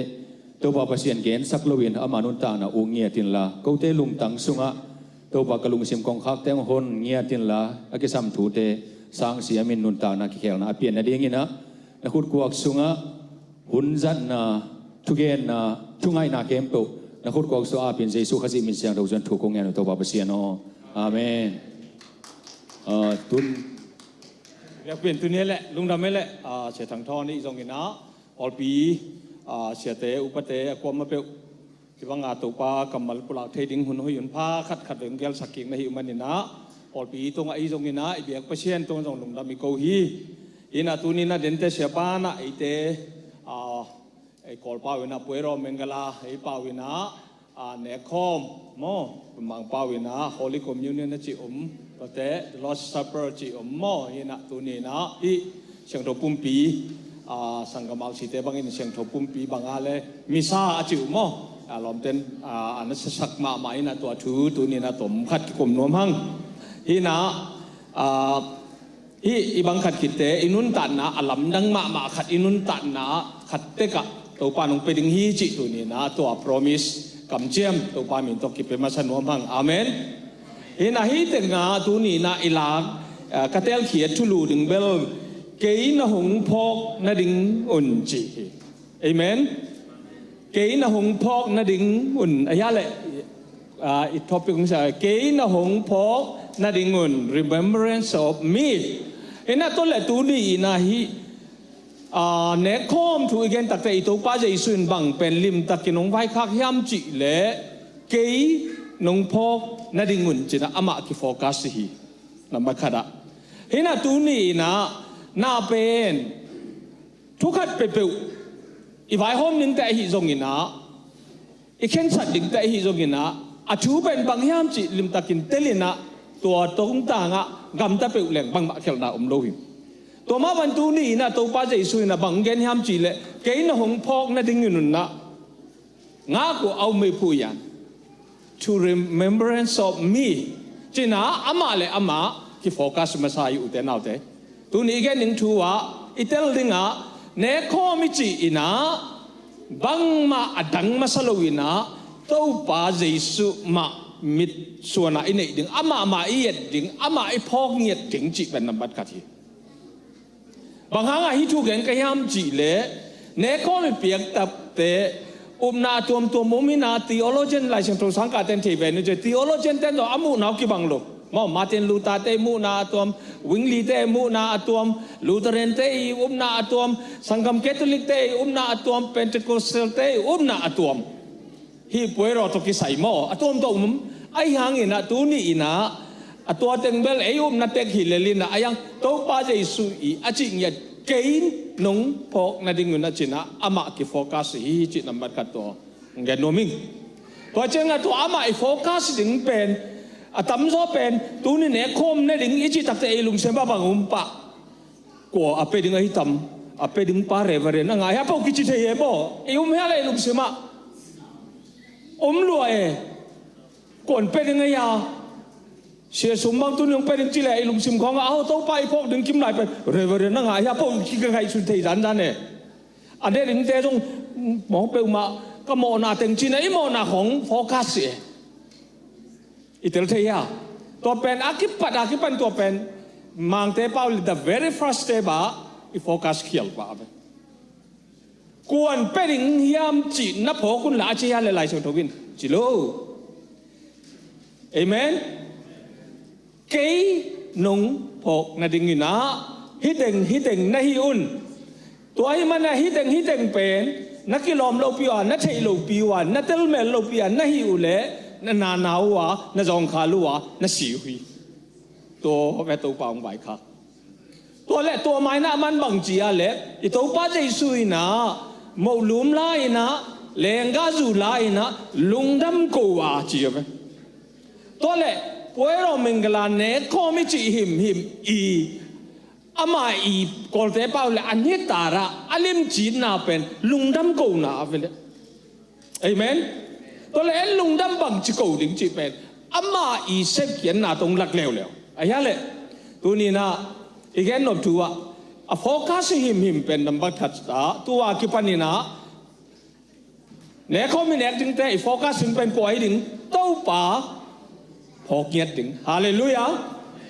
Topa Pasian gensak loin ama nuntakna uh ngiat inla, kote lungtang sungah Topa ka lungsim kongkhakte hong hon ngiat inla, a kisam thute sangsiamin nuntakna kikhelna a pian nadingin ah na khutkuak sungah hun zatna, thugenna, thungaihna khempeuh na khutkuak sungah apin Jesu Khazih min siangtho suangin thu kong ngen uh Topa Pasian aw. Amen. Ah, tun. Biakpiak tuni leh, lungdam ei leh, ah, Sia Thang Thawn i zongin ah, Pawlpi, ah, siate, upate, a kuamah peuh kibanga Topa kammal pulak thei ding hun hoih hun pha khat khat vei hong gelsak kik na hi uh maninah, pawlpi tungah i zonginah i biak Pasian tungah zong lungdam i ko hi. Inah tuninah dente siapa inah eite, ah, ei Kawlpau inah Puero Mengala, ei pau inah, ah, Nekkhawm maw, Mangpau inah Holy Communion a ci om, tuate Lord's Supper ci om maw, inah tuninah hih siangtho pumpi, ah, sanggam auksite bangin siangtho pumpi banga le Misa a ci uh maw, ah, lawmten, ah, a na sasak mahmah inah tua thu tuninah tom khat kikum nuam hang. Hinah, ah, hih i bang khat khitte i nuntakna a lamdang mahmah khat i nuntakna khat tekah Topa nong pia ding hi cih tuninah tua promise kamciam Topa min tawh kipia masa nuam hang. Amen. Hinah hih tengah tuninah i lak, ah, ka telkhiat thulu ding bel kei na hong phawk nading un cih hi. Amen. Kei na hong phawk nading un, a hia le, ah, i topic hong sa, kei na hong phawk nading un, remembrance of me. Inah tua le tuni inah hih, ah, Nekkhawm thu i gen takte i Topa Jesu in bang pen limtakin hong vaikhak hiam cih le kei nong phawk nading un cinah amah kifocus hi. Nambat khatah. Hinah tuni inah na pen thu khat peuhpeuh i vaihawm dingte ahi zonginah, i khensat dingte ahi zonginah, a thu pen bang hiam cih limtakin telinah tua tungtangah gamta peuh leng bangmah khialhna om lo hi. Tua mah bang tuni inah Topa Jesu inah bang gen hiam cih leh kei na hong phawk nading un unah ngak uh a um meiphu ian to remembrance of me. Cinah amah le amah kifocus masa hi ute naute. Tuni i gen ding thu ah i tel dingah Nekkhawm i cih inah bangmah a dang masa lo inah Topa Jesu mah mitsuanah i neih ding, amah mah i et ding, amah i phawk ngiat ding cih pen nambat khat hi. Bang hangah hih thu gen ka hiam cih leh Nekkhawm i piak takte upna a tuamtuam um inah theologian, Laisiangtho sangkahte in thei ve ni ci, theologian ten zong a muhna uh kibang lo. Maw, Martin Luther te i muhna a tuam, Zwingli te i muhna a tuam, Lutheran te i upna a tuam, sanggam Catholic te i upna a tuam, Pentecostal te i upna a tuam. Hih Puero tawh kisai maw a tuamtuam um. Ahi hanginah tuni inah a tua teng bel ei upna tek hi lelinah a yang Topa Jesu i a cih ngiat kei nong phawk nading un a cinah amah kifocus hi cih nambat khat tua hong gen nuam ing. Tua ciangah tua amah i focus ding pen a tamzaw pen tuni Nekkhawm ne ding i cih takte ei lungsim ah bang um pah? Kua a pia ding ahi tam? A pia ding pa Reverend a ngah hia pawl kici thei e maw? I um hia le i lungsim ah um lua e. Kuan pia ding ahi a? Sia sum bang tuni hong pia ding ci le i lungsim khawngah aho Topa i phawk ding kim lai pen Reverend a ngah hia pawl ki ka ngaihsun thei zanzan e. A ne dingte zong mawk peuhmah ka mawhna teng cinah i mawhna khawng focus e. I tel thei hia? Tua pen a kipat a kipan tua pen Mangte pau le the very first step ah i focus khial pah a ve. Kuan pia ding hiam cih na phawk un la a ci hia le Laisiangtho in ci lo. Amen. Kei nong phawk nading inah hiteng hiteng na hi un. Tua hi manah hiteng hiteng pen na kilawm lopi uh a, na theih lopi uh a, na telmel lopi a na hi uh leh na nana uh a, na zawngkhal uh a na si uh hi. Tua ve Topa hong vaikhak. Tua le tua mainah man bang ci a le i Topa Jesu inah mohlum la inah lengga zu la inah lungdam ko a ci a ve. Tua le Puero Mengala Nekkhawm i cih himhim i ama i Kawlte pau le a nitarah a limcitna pen lungdam kona a ve le. Amen. Tua le en lungdam bangci ko ding cih pen ama i sepkhiatna tong lak leuleu a hia le. Tuninah i gen nop thu ah a focus i himhim pen nambat khat ah tua kipaninah Nekkhawm i nek dingte i focus ding pen kua hi ding? Topa phawk ngiat ding. Halleluiah.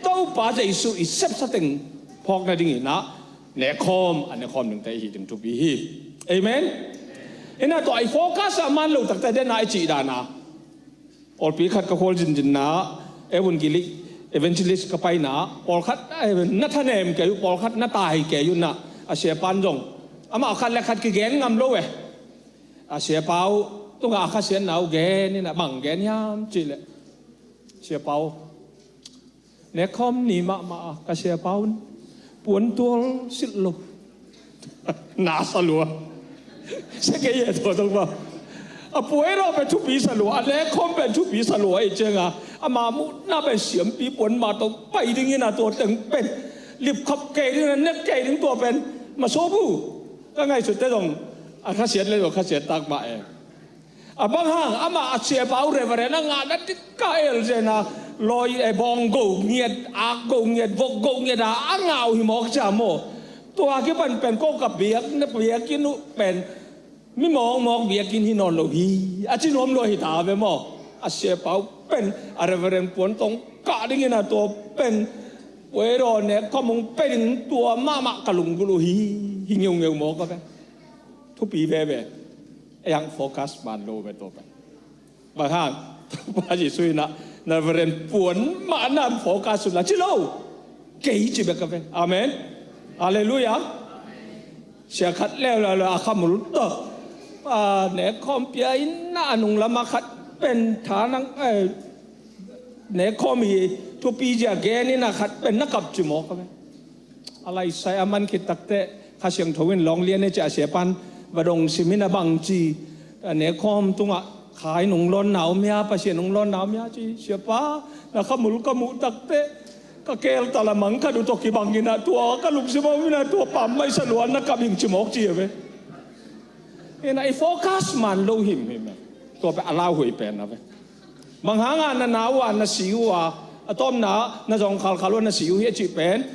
Topa Jesu i sepsa teng phawk nading inah nekkhawm a nekkhawm dingte i hi ding thupi hi. Amen. Inah tua i focus a man lo takte dena i cih dana pawlpi khat ka khual zinzinna evangelist, evangelist ka paina pawlkhat na thanem kei uh, pawlkhat na tai kei uh nah a siapan zong Amah khat le khat kigen ngam lo e. A Sia Pau tungah a khasiatna uh gen in a, bang gen hiam cih leh, Sia Pau, nekkhawm ni mahmah a ka Sia Pau puantual silh lo. Na sa lua. Sia kei e, tua tawh bang a Puai Raw pen thupi sa lua, a nekkhawm pen thupi sa lua, ei cianga ama muhna pen siampi puan mah tawh pai dingin a, tua teng pen lipkhap kei ding, a nek kei ding, tua pen masuak uh. Ka ngaihsutte zong a khasiat le zong khasiat tak mah e. A bang hang amah a Sia Pau Reverend a ngahna dikah el zen a, lawi e, bawnggo ngiat, akgo ngiat, vokgo ngiat a a ngah uh hi mawk cia maw? Tua kipan pen ko ka biak, na biakinn uh pen mi mawkmawk biakinn hi nawn lo hi, a ci nuam lua hi ta ve maw? A Sia Pau pen a Reverend puan tawh kah dingin a, tua pen Puai Raw nekkhawm hong pia ding tua mahmah ka lunggulh uh hi, hi ngeungeu mawk a ve. Thupi veve. Ei hang focus man lo ve tua pen. Bang hang? Topa Jesuh in a, na Reverend puan mah na focus un la ci lo. Kei ci bek a ve. Amen. Halleluiah. Sia khat leuleu a khamul tawh, a, nekkhawm pia in a, a nunglam a khat pen tha nang, eh, nekkhawm hi thupi zia gen in a, khat pen na kap ci mawk a ve. A laisai a man khit takteh Kha Siangtho in lawng lian e ci a, Sia Pan va dong sim in a, bang ci, a, nekkhawm tungah khai nung lawn na om hia, Pasian nung lawn na om hia ci, Sia Pa, na khamul ka muh takteh ka keel tala mang ka du tawh kibang in a, tua ka lungsim a om in a, tua pam mai sa luan na kap hing ci mawk ci a ve. In a i focus man lo himhim e. Tua pen a lauhuai pen a ve. Bang hang a na nau a na si uh a, a tawpna na zong khalkhal uh a na si uh hi a cih pen,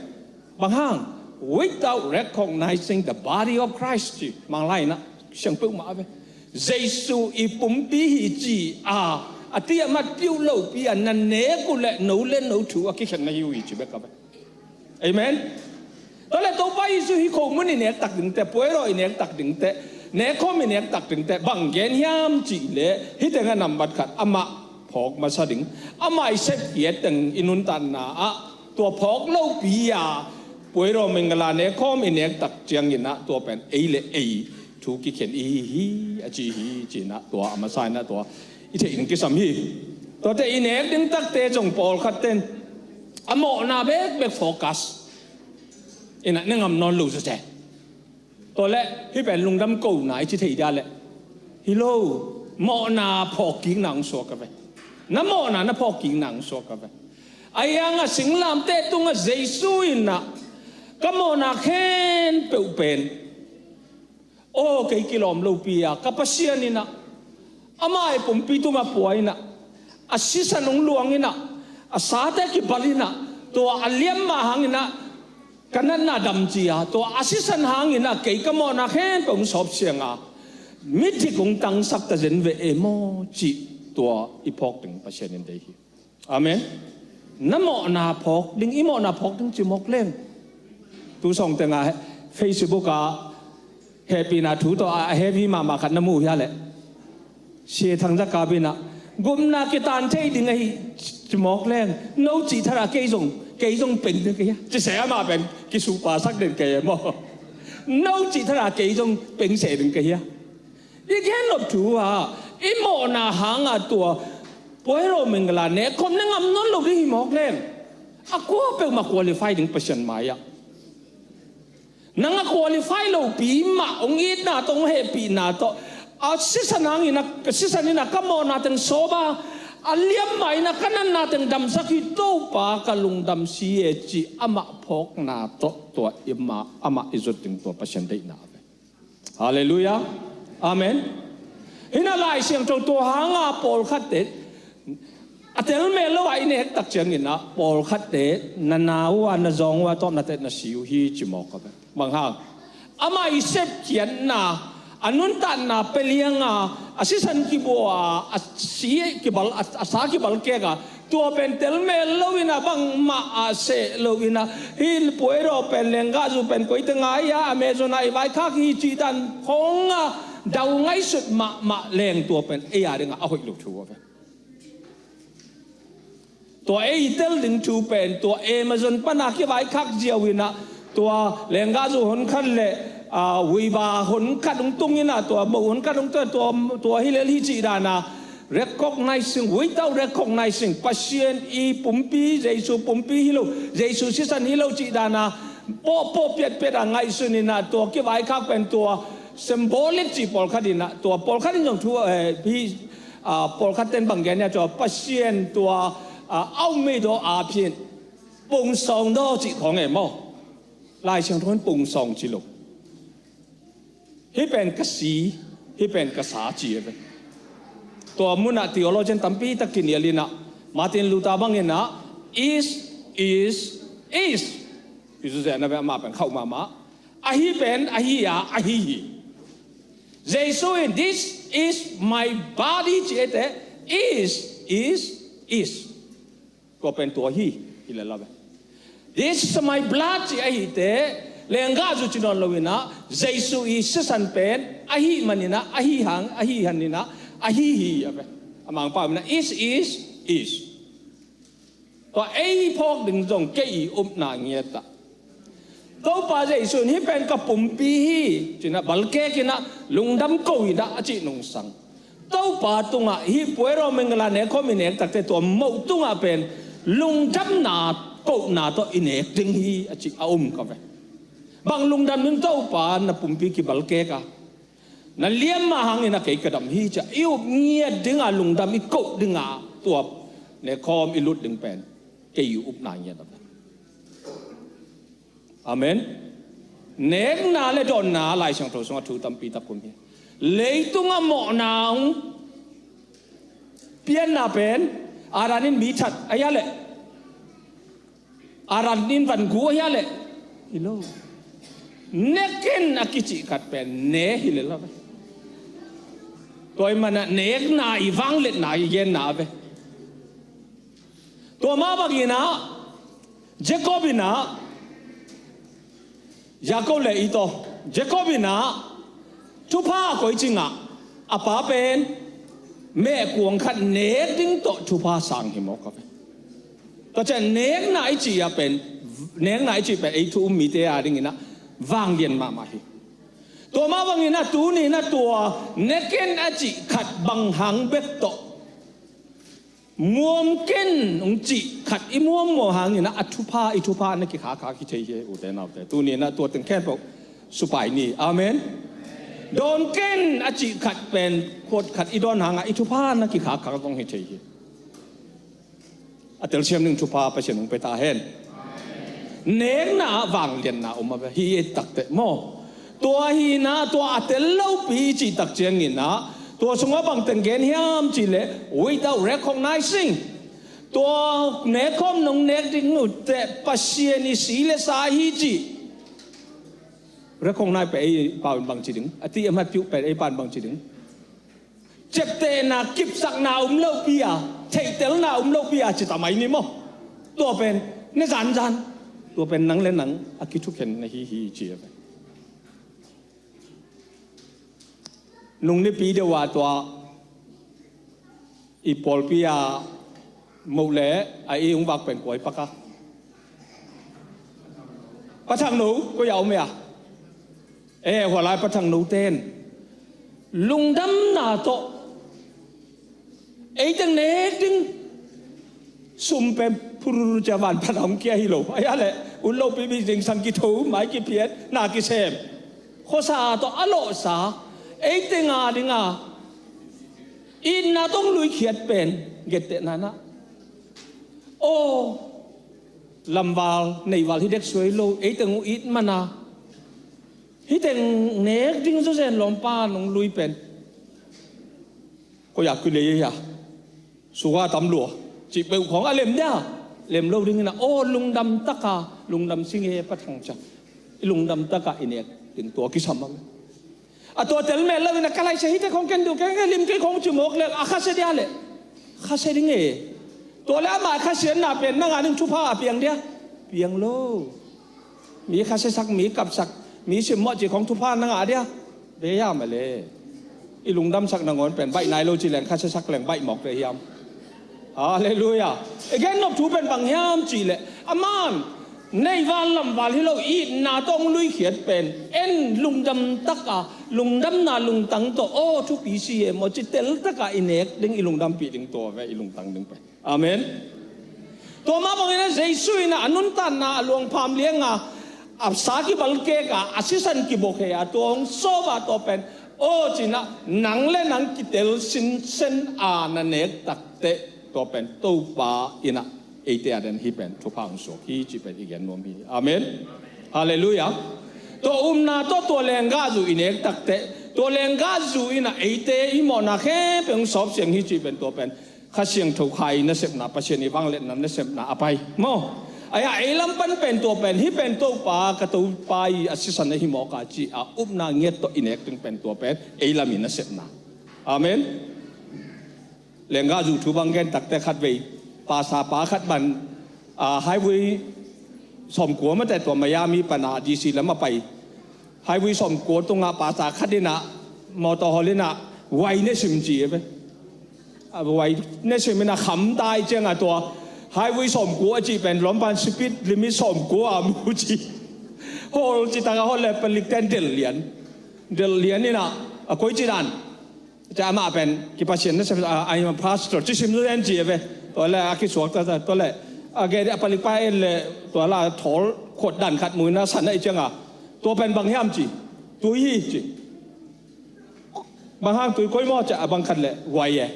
bang hang? Without recognizing the body of Christ ci, Manglai in a siang peuhmah a ve. Jesu i pumpi hi ci a, a ti a mat piuh lopi a na nek uh leh no le no thu a kikhen na hi uh hi ci bek a ve. Amen. Tua leh Topa Jesuh hi khomun i nek tak dingteh, Puai Raw i nek tak dingteh, nekkhawm i nek tak dingteh bang gen hiam cih leh, hih tengah nambat khat amah phawk masa ding, amah i sepkhiat teng i nuntakna ah tua phawk lopi a, Puai Raw Mingala nekkhawm i nek tak ciangin ah tua pen ei le ei thu kikhen i hi hi a ci hi ci-in ah, tua a masa in ah tua i theih ding kisam hi. Tuate i nek ding takte zong pawlkhat ten a mawhna bekbek focus in ah ne ngam nawn lo zawzen. Tua leh hih pen lungdam kona i ci thei dia leh, hi lo, mawhna phawk kikna hong suak a ve. Na mawhna na phawk kikna hong suak a ve. Ahi hang a singlamteh tungah Jesuh in ah ka mawhna khempeuh pen aw kei kilawm lopi a, ka Pasian in ah amah i pumpi tungah pua in ah, a sisan hong luang in ah, a sate kibal in ah, tua a liam mah hangin ah ka natna dam ci a, tua a sisan hangin ah kei ka mawhna khempeuh hong sawp siang a, midik hong tangsak ta zen ve e maw cih tua i phawk ding Pasian in deih hi. Amen. Na mawhna phawk ding, i mawhna phawk ding ci mawk leng. Tu sawng tengah Facebook ah hehpihna thu tawh a heavy mahmah khat na mu hia leh, Sia Thang Za Kap in ah gupna kitan thei ding ahi ci mawk leng, no cih thar a kei zong, kei zong peng ding ka hia, ci se amah pen kisupasak den kei e maw? No cih thar a kei zong peng se ding ka hia? I gen nop thu a, i mawhna hanga tua Puai Raw Mingala nekkhawm ne ngam nawn lo ding hi mawk leng, a kua peuhmah qualify ding Pasian mai-ah. Nang a qualify lopi mah hong itna tawh, hong hehpihna tawh, a sisan hangin a, sisan in a ka mawhna teng sawp a, a liam mah in a ka natna teng damsak hi, Topa ka lungdam si e ci amah phawkna tawh tua i mah, amah i zut ding tua Pasian deihna a ve. Halleluiah. Amen. Hih na Lai Siangtho tua hanga pawlkhatte a telmel lo a i nek tak ciangin ah pawlkhatte na nau uh a, na zawng uh a, tawpna teh na si uh hi ci mawk a ve. Bang hang? Amah i sepkhiatna, a nuntakna pia liang a, a sisan kibua a, a si kibal, a, a sa kibal kek a, tua pen telmel lo in a, bangmah a seh lo in a, hih Puai Raw pen lenggahzu pen koite ngai a, Amazon ah i vaikhak hi cih dan khawng a dau ngaihsut mahmah leng tua pen ei a dingah a hoih lo thu a ve. Tua ei i tel ding thu pen tua Amazon pan a kivaikhak ziau in a, tua lenggahzu hon khat le Aa, uiba hon khat hong tung in ah, tua moh hon khat hong tung, tua, tua hi lel hi cih dan a, recognizing, without recognizing, Pasian i pumpi, Jesu pumpi hi lo, Jesu sisan hi lo cih dan a, pawh, pawh piatpiat a ngaihsun in ah, tua kivaikhak pen tua symbolic cih pawlkhat in ah, tua pawlkhat in zong thu, eh, hi, aa, pawlkhat ten bang gen hiam, tua Pasian tua, aa, a om mi daw a phin, pungsawng daw cih khawng e maw. Lai Siangtho in pungsawng ci lo. Hih pen ka si, hih pen ka sa ci e ve. Tua munah theologian tampi tak kinial in ah, Martin Luther bang in ah, is, is, is. Jesu zen a ve, amah pen khauh mahmah. Ahi pen ahi a, ahi hi. Jesu in, "This is my body," ci e te, is, is, is. Tua pen tua hi, hi le la ve. "This is my blood," ci ahi te, lenggah zu ci nawn lo in ah, Jesu i sisan pen ahi man in ah, ahi hang, ahi han in ah, ahi hi a ve. A Mangpau in ah, is, is, is. Tua ei phawk ding zong kei i upna ngiat ah, Topa Jesu in, "Hih pen ka pumpi hi," ci in ah, balkek in ah, lungdam ko in ah, a cih nungsang. Topa tungah hih puai rawm in la nek khawm i nek takte, tua moh tungah pen lungdamna, kohna tawh i nek ding hi, a cih a um ka ve. Bang lungdam ding, Topa na pumpi kibalkek a, na liam mah hangin a kei ka dam hi, ci a i up ngiat ding a, lungdam i koh ding a, tua nek khawm i lut ding pen kei i upna ngiat a pen. Amen. Nekna le dawnna Lai Siangtho sungah thu tampi tak om hi. Leitungah mawhna hong pianna pen Adam in mi that a hia leh, Adam in van gu a hia leh, hi lo. Ne ken a kicih khat pen ne hi le la ve. Tua ahih manin ah nekna i vangliatna i genna a ve. Tua mah bangin ah Jacob in ah, Jacob le Esau, Jacob in ah thupha a koih ciangah a pa pen mehkuang khat nek ding tawh thupha sang hi mawk a ve. Tua ciang nekna i cih a pen, nekna i cih pen ei thu um mite a dingin ah vanglian mahmah hi. Tua mah bangin ah tuni in ah tua ne ken a cih khat bang hang bek tawh muam ken hong cih khat i muammuam hangin ah a thupha, i thupha na kikhakkhak hi thei hi, ute naute. Tuni in ah tua teng khempeuh supai ni. Amen. Dawn ken a cih khat pen khuat khat i dawn hangah i thupha na kikhakkhak zong hi thei hi. A telsiam ding thupha Pasian hong pia ta hen. Nekna ah vanglianna om a ve hi, i et takteh maw. Tua hi in ah, tua a tel lopi i cih tak ciangin ah, tua sungah bang teng gen hiam cih leh, without recognizing, tua nek khawm nong nek ding uh teh Pasian i si le sa hi cih recognize peuh ei pau in bang ci ding, a ti a mat piuh peuh ei pau in bang ci ding. Ciaptehna, kipsakna om lopi a, theihtelna om lopi a ci ta mai ni maw. Tua pen ne zanzan, tua pen nang le nang a kithukhen na hi hi ci a ve. Nung nipi deuh a tua i pawlpi a moh le a i hong vak pen kua i pak a? Pa Thang No, koi a om hia? Eh, hua lai Pa Thang No ten lungdamna tawh ei teng nek ding sum pen phurur cia van phat a hong kia hi lo. A hia leh ut lopi bik zingsang kitho, mai kiphiat, na kisem, khuasa tawh a lawhsa, ei teng a ding a itna tawh hong luikhiat pen, gentehna in ah, aw, lamval neihval hi dek suai lo, ei teng uh it man a, hih teng nek ding zawzen lawmpa nong lui pen koi a kile hia? Suga tam lua cih peuh khawng a lem dia? Lem lo dingin ah, aw, lungdam taka, lungdam sing e Pa Thang Cia, i lungdam taka i nek ding tua kisam a. A tua tel mel lo in ah, ka laisia hite khawng ken duh keng e, lim kei khawng ci mawk leh a khasia dia leh? Khasia ding e. Tua leh amah khasiatna pen nang a ding thupha a piang dia? Piang lo. Mi khasiasak, mi kapsak, mi simmawh cih khawng thupha na ngah dia? Bei hiam a le? I lungdamsak nangawn pen baih nai lo ci leng, khasiasak leng baih mawk ve hiam? Halleluiah. I gen nop thu pen bang hiam cih leh, a man Nei val lam val hi lo, itna tawh hong luikhiat pen en lungdam taka, lungdamna lungtang tawh, aw thupi si e maw, ci teltaka i nek ding, i lungdampih ding tua ve i lungtang ding pen. Amen. Tua mah bangin a Jesu in a nuntakna a luangpham lianga a sa kibalkeka, a sisan kibokhei a, tua hong sawpa tua pen, aw cina nang le nang kitel sinsen a na nek takteh tua pen Topa in a eite a den hih pen thupha hong suak hi cih pen i gen nuam hi. Amen. Halleluiah. Tua upna tawh tua lenggahzu i nek takteh tua lenggahzu in a eite i mawhna khempeuh hong sawpsiang hi cih pen tua pen Kha Siangtho Kha i nasepna, Pasian i vangliatna nasepna a pai maw? Ahi a, ei lam pan pen tua pen, hih pen Topa, ka Topa i a sisan ahi mawk a ci a upna ngiat tawh i nek ding pen tua pen ei lam i nasepna. Amen. Lenggahzu thu bang gen takteh khatvei pastor pa khat bang, a, highway sawmkua mate tua Miami pana D C lam a pai. Highway sawmkua tungah pastor khat in a mawtaw hawl in a wai ne sim ci e ve. A wai ne sim in a kham tai cianga tua highway sawmkua a cih pen lawmpan speed limit sawmkua a mu ci. Hawl ci taka hawl le palik ten delh lian. Delh lian in a, a koi ci dan. Ca amah pen kipasian na sem, a, I'm a pastor ci sim zen ci e ve. Tua le a kisuak ta ta, tua le a gen a palik pa en le tua la thawl khuat dan khat mu in a san a i cianga. Tua pen bang hiam ci. Tui hi ci. Bang hang tui koi maw ca a bang khat le wai e.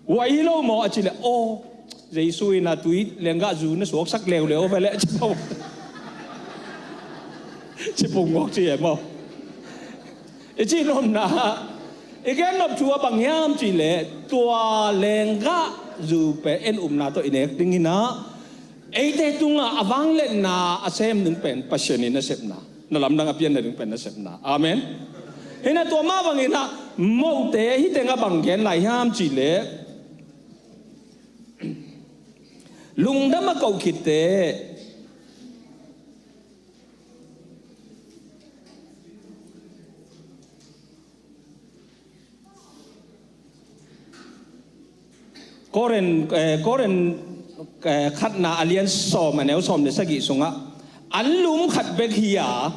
Wai hi lo maw a ci le, aw Jesu in a tui lenggahzu na suaksak leuleu ve le ci maw. Ci pung ngawk ci e maw. I cih nopna, i gen nop thu a bang hiam cih leh tua lenggahzu pen en upna tawh i nek ding in a, eite tungah a vangliatna a sem ding pen Pasian i nasepna, na lamdang a pianna ding pen nasepna. Amen. Hi na tua mah bangin a mote hih tengah bang gen lai hiam cih leh lungdam a koh khitte Korin, eh, Korin, eh, khatna a lian sawm a neu sawm le sagih sungah an lum khat bek hi a,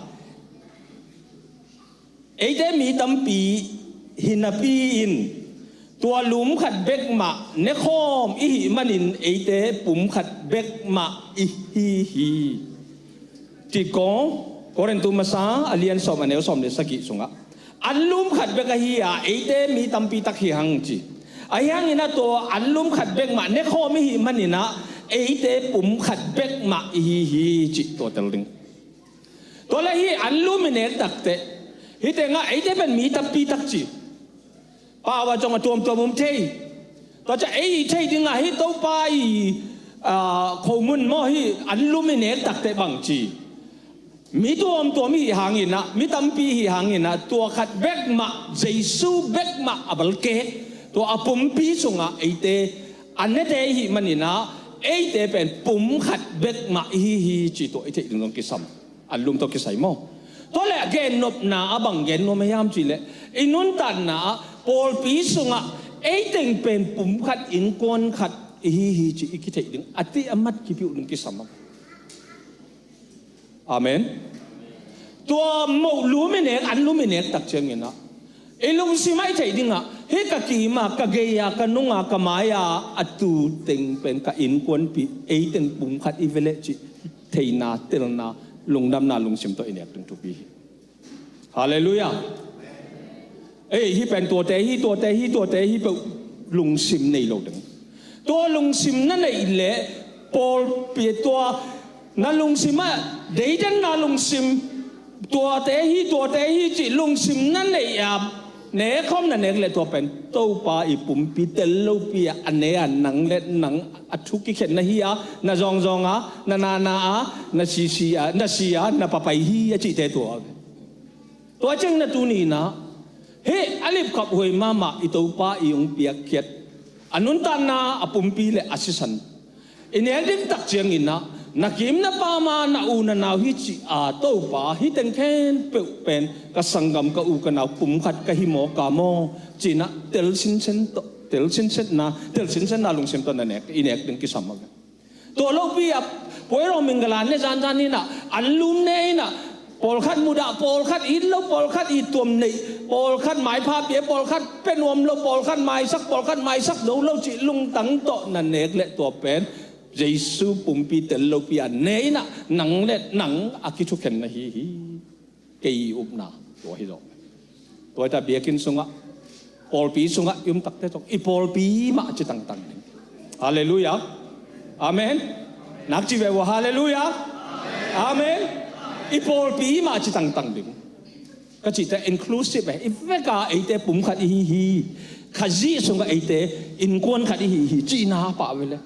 eite mi tampi hi napi in tua lum khat bek mah nekhawm i hih manin eite pum khat bek mah i hi hi. Ti kong Korintu masa a lian sawm a neu sawm le sagih sungah an lum khat bek ahi a, eite mi tampi tak hi hang ci. Ahi hangin a tua an lum khat bek mah nekhawm i hih manin a eite pum khat bek mah i hi hi ci tua tel ding. Tua le hi an lum i nek takteh hih tengah eite pen mi tampi tak ci. Pau a zong a tuamtuam um thei. Tua ciah ei i theih dingah hih Topa i, ah, khomun maw hih an lum i nek takteh bang ci. Mi tuamtuam i hih hangin ah, mi tampi i hih hangin ah, tua khat bek mah, Jesu bek mah a balkek, tua a pumpi sungah eite a nete i hih manin ah, eite pen pum khat bek mah i hi hi ci tua i theih ding zong kisam. An lum tawh kisai maw? Tua leh gennopna a bang gen nuam a hiam cih leh i nuntakna ah pawlpi sungah ei teng pen pum khat innkuan khat i hi hi cih i kitheih ding a ti a mat kipiuh ding kisam a. Amen. Tua moh lum i nek, an lum i nek tak ciangin ah i lungsim ah i theih dingah hih ka kim a, ka gei a, ka nung a, ka mai a, a tu teng pen ka innkuanpih, ei teng pum khat i ve leh cih theihna, telna, lungdamna lungsim tawh i nek ding thupi hi. Halleluiah. Ei, hih pen tuate hi, tuate hi, tuate hi peuh lungsim nei lo ding. Tua lungsim na neih leh pawlpi tua na lungsim ah deidanna lungsim, tuate hi, tuate hi cih lungsim na neih a, nekhawm na nek leh tua pen Topa i pumpi tel lopi a, a ne a, nang le nang a thu kikhen na hi a, na zawngzawng a, na nana a, na sisi a, na si a, na papai hi a cihte tua. Tua ciangin a tuni-in ah hih a lipkhaphuai mahmah i Topa i hong piakkhiat a nuntakna a pumpi le a sisan i nek ding tak ciangin ah na kim na pam a, na u na nau hi ci a, Topa hih teng khempeuh pen ka sanggam, ka u ka nau pum khat ka hi mawk a maw ci-in ah tel sinsen tawh, tel sinsenna, tel sinsenna lungsim tawh na nek, i nek ding kisam a. Tua lopi a Puai Rawh Ming Galan ne zanzan inah, anlum ne inah, pawlkhat mudah, pawlkhat it lo, pawlkhat it tuam neih, pawlkhat maipha pia, pawlkhat pia nuam lo, pawlkhat maisak, pawlkhat maisak zo lo cih lungtang tawh na nek leh tua pen Jesu pumpi tel lopi a ne inah nang le nang a kithukhen na hi hi. Kei upna tua hi zawh. Tua hi ta biakinn sungah, pawlpi sungah i um takte tawh i pawlpi mah ci tangtang ding. Halleluiah. Amen. Nak ci ve uh a, halleluiah. Amen. I pawlpi mah ci tangtang ding. Ka cihte inclusive e, i veka eite pumkhat i hi hi. Khazih sungah eite innkuan khat i hi hi cihna pah ve le.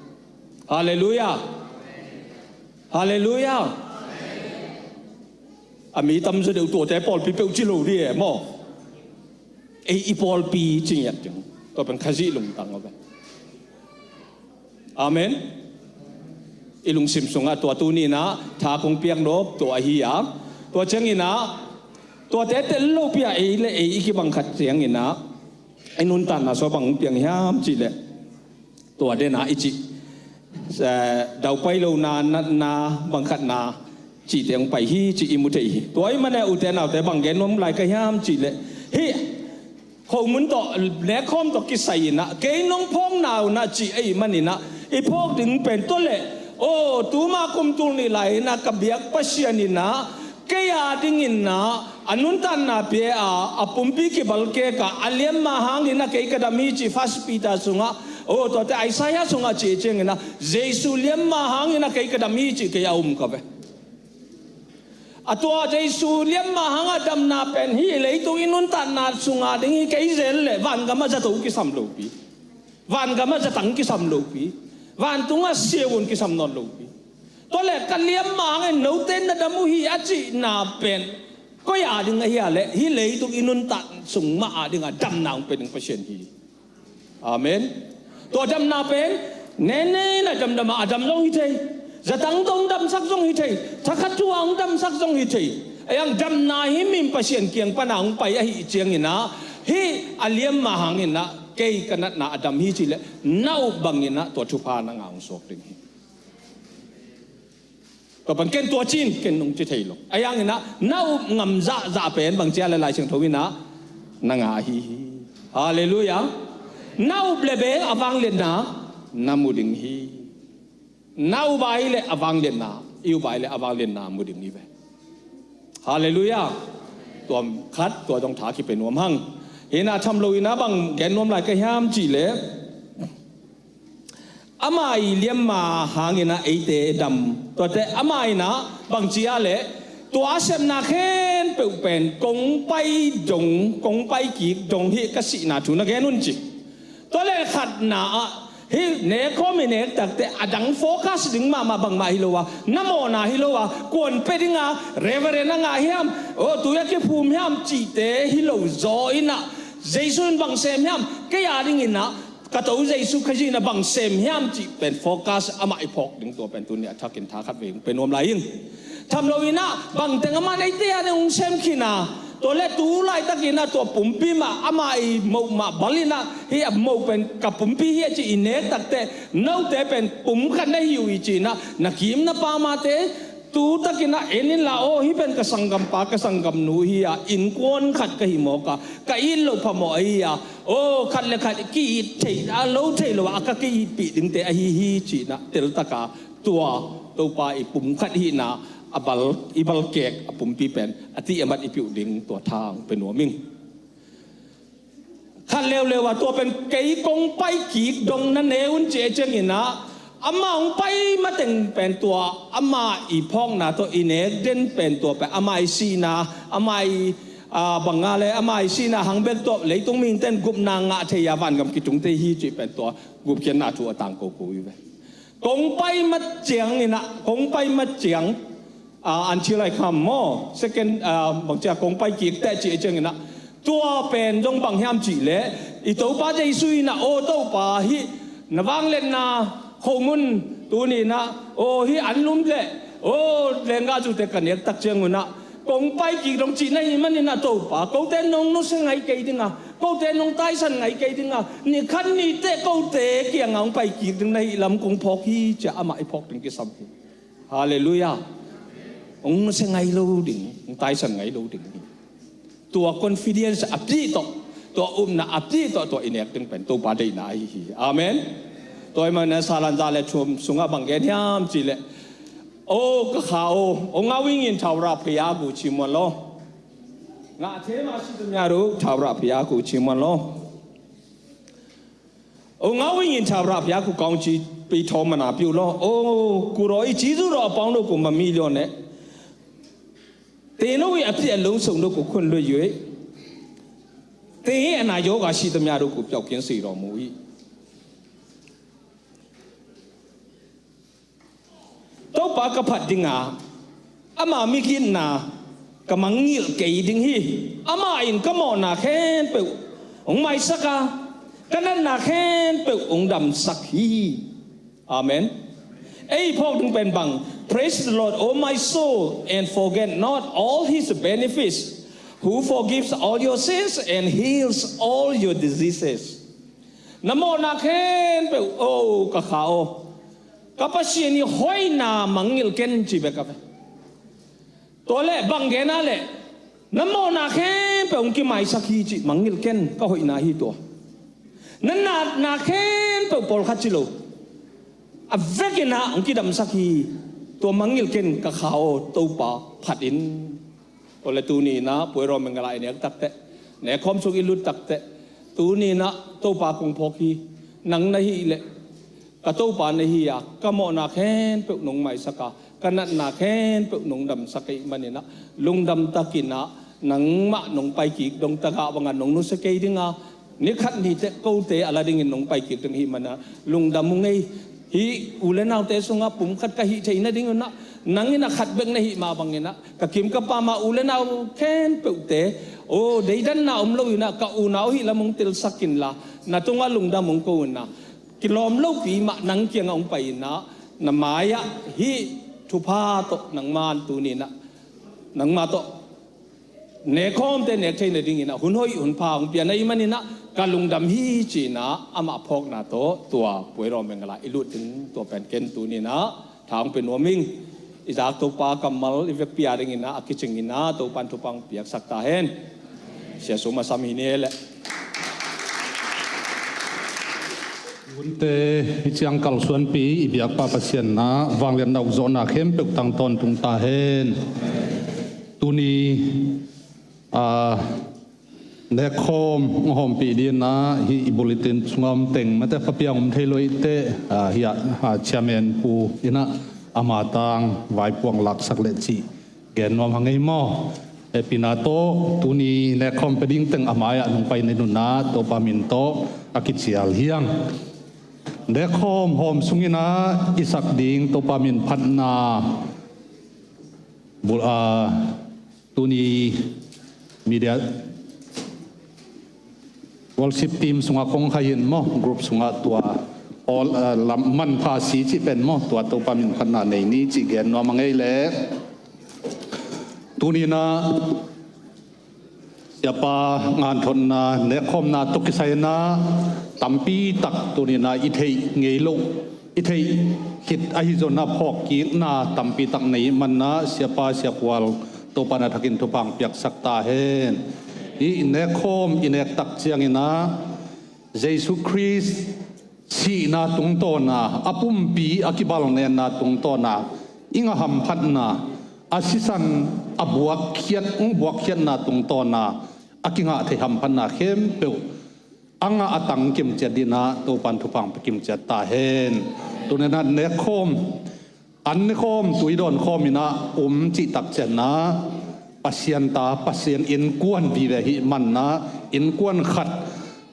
Halleluiah. Halleluiah. A mi tamzaw deuh tuate pawlpi peuh ci lo dih e maw? Ei i pawlpi ci ngiat ding. Tua pen Khazih lungtang aw ve. Amen. I lungsim sungah tua tuni inah tha kong piak nop tua ahi a, tua cianginah tuate tel lopi a ei le ei i kibang khat cianginah i nuntakna sua bang hong piang hiam cihleh, tua dena i cih, eh, daupai lona natna bangkhatna cihte hong pai hi cih i mu thei hi. Tua i mane ute naute bang gen nuam lai ka hiam cihleh, hih khomun tawh, nekkhawm tawh kisai inah kei nong phawkna unah cih ahih maninah i phawk ding pen tua leh, aw, tuma kum tul nih lai inah ka biak Pasian inah kei a dinginah a nuntakna pia a, a pumpi kibalkek a, a liamma hanginah kei ka dam hi cih First Peter sungah, aw, tuate Isaiah sungah cih cianginah Jesu liamma hanginah kei ka dam hi cih kei a um ka ve. A tua Jesu liamma hanga damna pen hih leitung i nuntakna sunga ding hi kei zel leh vangamah zato kisam lopi, vangamah zatang kisam lopi, vantungah siavun kisam nawn lopi. Tua leh ka liamma hangin note na dam uh hi a cihna pen koi a ding ahia leh hih leitung i nuntak sung mah a dinga damna hong pia ding Pasian hi. Amen. Tua damna pen nene na damdam a, a dam zong hi thei, zatang tawh hong damsak zong hi thei, thakhat thu a hong damsak zong hi thei. Ayang damna hi min Pasian kiang pana hong pai ahi cianginah hih a liamma hanginah kei ka natna a dam hi cihleh na up banginah tua thupha na ngah hong suak ding hi. Tua pan ken tua cin ken nong ci thei lo. Ayanginah na up ngam zahzah pen bangcia le Lai Siangtho inah na ngah hi hi. Halleluiah. Na up le beng a vangliatna na mu ding hi. Na up a hi le a vangliatna, i up a hi le a vangliatna mu ding hi ve. Halleluiah. Tua khat tua dong tha kipia nuam hang. Hinah tham lo inah bang gen nuam lai ka hiam cihleh, ama i liamma hanginah eite dam. Tuate ama inah bangci a leh tua a sepna khempeuh pen kong pai dong, kong pai kik dong hi ka sihna thu na gen un ci. Tua leh khatna ah hih nekkhawm i nek takte a dang focus ding mahmah bangmah hi lo a, na mawhna hi lo a, kuan pia dinga Reverend a ngah hiam, aw, tui a kiphum hiam cihte hi lo zaw inah Jesu in bang sem hiam, kei a dinginah ka To Jesu Khazih na bang sem hiam cih pen focus amah i phawk ding tua pen tuni a thakin tha khat vei hong pe nuam lai ing. Tham lo inah bangteng amah neite a ding hong sem khin a, tua le tu laitakinah tua pumpi mah amah i moh mah bal inah hih a moh pen ka pumpi hi a ci i nek takte note pen pum khat na hi uh hi ci inah na kim na pamate tu takinah en inla aw hih pen ka sanggampa ka sanggamnu hi a innkuan khat ka hi mawk a ka it loh phamawh ahi a aw khat le khat ki-it thei a lo thei lo a ka ki-itpih dingte ahi hi ci inah teltaka tua Topa i pum khat hihna a bal i balkek a pumpi pen a tih a mat i piuh ding tua tha hong pe nuam ing. Khat leuleu a tua pen kei kong pai kik dong na ne un ci e cianginah ama hong pai mateng pen tua ama i phawkna tawh i nek den pen tua pen ama i sihna ama i a banga le ama i sihna hang bek tawh leitung mihingten gupna ngah thei a vangam kitung thei hi cih pen tua gupkhiatna thu a tangko ko hi ve. Kong pai mat cianginah kong pai mat ciang a an thil ai kham maw second a bangcia kong pai kik teh cih cianginah tua pen dong bang hiam cih leh i Topa Jesu inah aw Topa hih na vangliatna khomun tuninah aw hih an lum leh aw lenggah zute ka nek tak ciangunah kong pai kik dong cih na hi maninah Topa kote nong nusia ngai kei dinga kote nong taisan ngai kei dinga nikhat niteh kote kianga hong pai kik ding na hih lam kong phawk hi cia amah i phawk ding kisam hi. Halleluiah. Hong nusia ngai lo ding, hong taisan ngai lo ding hi. Tua confidence a pih tawh, tua upna a pih tawh, tua i nek ding pen Topa deihna ahi hi. Amen. Tua ahih manin salan za le thum sungah bang gen hiam cih leh, O ka kha aw, hong au ing in, thau rah phei a gu ci muan law. Ngah thei mah si tum ya ru, thau rah phei a gu ci muan law. O ngau ingin thau rah phei a gu kong ci pei thaw mana piu law. O kuro i ci zu ro a pawng lo gu ma mi liaw ne. Te no i a pi a lo so no gu khun lo yue. Te hi a na yoga si tam ya ro gu piau kin si ro mu i. Topa ka phat dinga, ama migitna ka mangngilh kei ding hi. Ama in ka mawhna khempeuh hong maisak a, ka natna khempeuh hong damsak hi. Amen. Ei phawk ding pen bang, Praise the Lord, O my soul, and forget not all his benefits, who forgives all your sins and heals all your diseases. Na mawhna khempeuh, o ka kha aw, ka Pasian i hoihna mangngilh ken ci bek a ve. Tua leh bang gen a leh, na mawhna khempeuh hong kimaisak hi ci, mangngilh ken, ka hoihna hi tua. Na natna khempeuh pawlkhat ci lo, a vekin ah hong kidamsak hi. Tua mangngilh ken ka kha aw, Topa phat in. Tua leh tuni in ah Puai Raw Mengala i nek takteh, nekkhawm sung i lut takteh, tuni in ah Topa kong phawk hi. Nang na hih leh ka Topa na hi a, ka mawhna khempeuh nong maisak a, ka natna khempeuh nong damsak ahih manin ah, lungdam takin ah nangmah nong pai kik dong tagah bangah nong nusia kei ding a, ni khat ni teh kote a la dingin nong pai kik ding ahih manin ah lungdam ung ei. Hih u le naute sungah pum khat ka hih theih nadingun ah, nang in ah khat bek na hih mah bangin ah, ka kim ka pam a u le nau khempeuhte, o deidanna om loin ah ka unau hih lam hong telsak inla, na tungah lungdam hong ko in ah, kilawm lopi mah nang kiangah hong pai in ah, na mai-ah hih thupha tawh nangman tuni in ah, nangmah tawh nekkhawmte nek thei nadingin ah hun hoih hun pha hong pia na hih manin ah ka lungdam hi ci-in ah amah phawkna tawh tua Puai Raw Mengala i lut ding tua pen ken tuni in ah tha hong pia nuam ing. I zak Topa kammal i vekpi a dingin ah a kicingin ah Topa in thupha hong piaksak ta hen. Sia sum a sam hi ni leh. Hunte, hih ciang kalsuanpi i biakpa Pasian in ah vangliatna ukzawhna khempeuh tang tawntung ta hen. Tuni, ah, nekkhawm hong hawmpih dingin ah hih i bulletin sungah om teng mate kha piang om thei lo i teh, ah, hih ah, ah, chairman pu in ah ama tang vaipuang laksak leh cih gen nuam hang ei maw. Hehpihna tawh tuni nekkhawm pia ding teng a mai-ah nong pai na hi un ah Topa min tawh a kicial hi hang. Nekkhawm hawm sungin ah i sak ding Topa min phatna bul, ah, tuni media worship team sungah kong khai in maw, group sungah tua all, ah, lam manpha si cih pen maw, tua Topa min phatna nei ni cih gen nuam hang ei leh. Tuni in ah Siapa nganthotna, nekkhawmna tawh kisai in ah tampi tak tuni in ah i theih ngei loh, i theih khit ahi zongin ah phawkkikna tampi tak nei manin ah Siapa Sia Khual Topa in a thakin thupha hong piaksak ta hen. Hih nekkhawm i nek tak ciangin ah Jesu Khrist sihna tungtawna, a pumpi a kibalnenna tungtawna i ngah hamphatna, a sisan a buakkhiat, hong buakkhiatna tungtawna a kingah thei hamphatna khempeuh a ngah a tang kimciat dingin ah Topa in thupha hong pia kimciat ta hen. Tuni in ah nekkhawm, an nekhawm, tui dawnkhawm in ah um cih tak ciangin ah Pasian ta, Pasian innkuan vive ahih manin ah innkuan khat,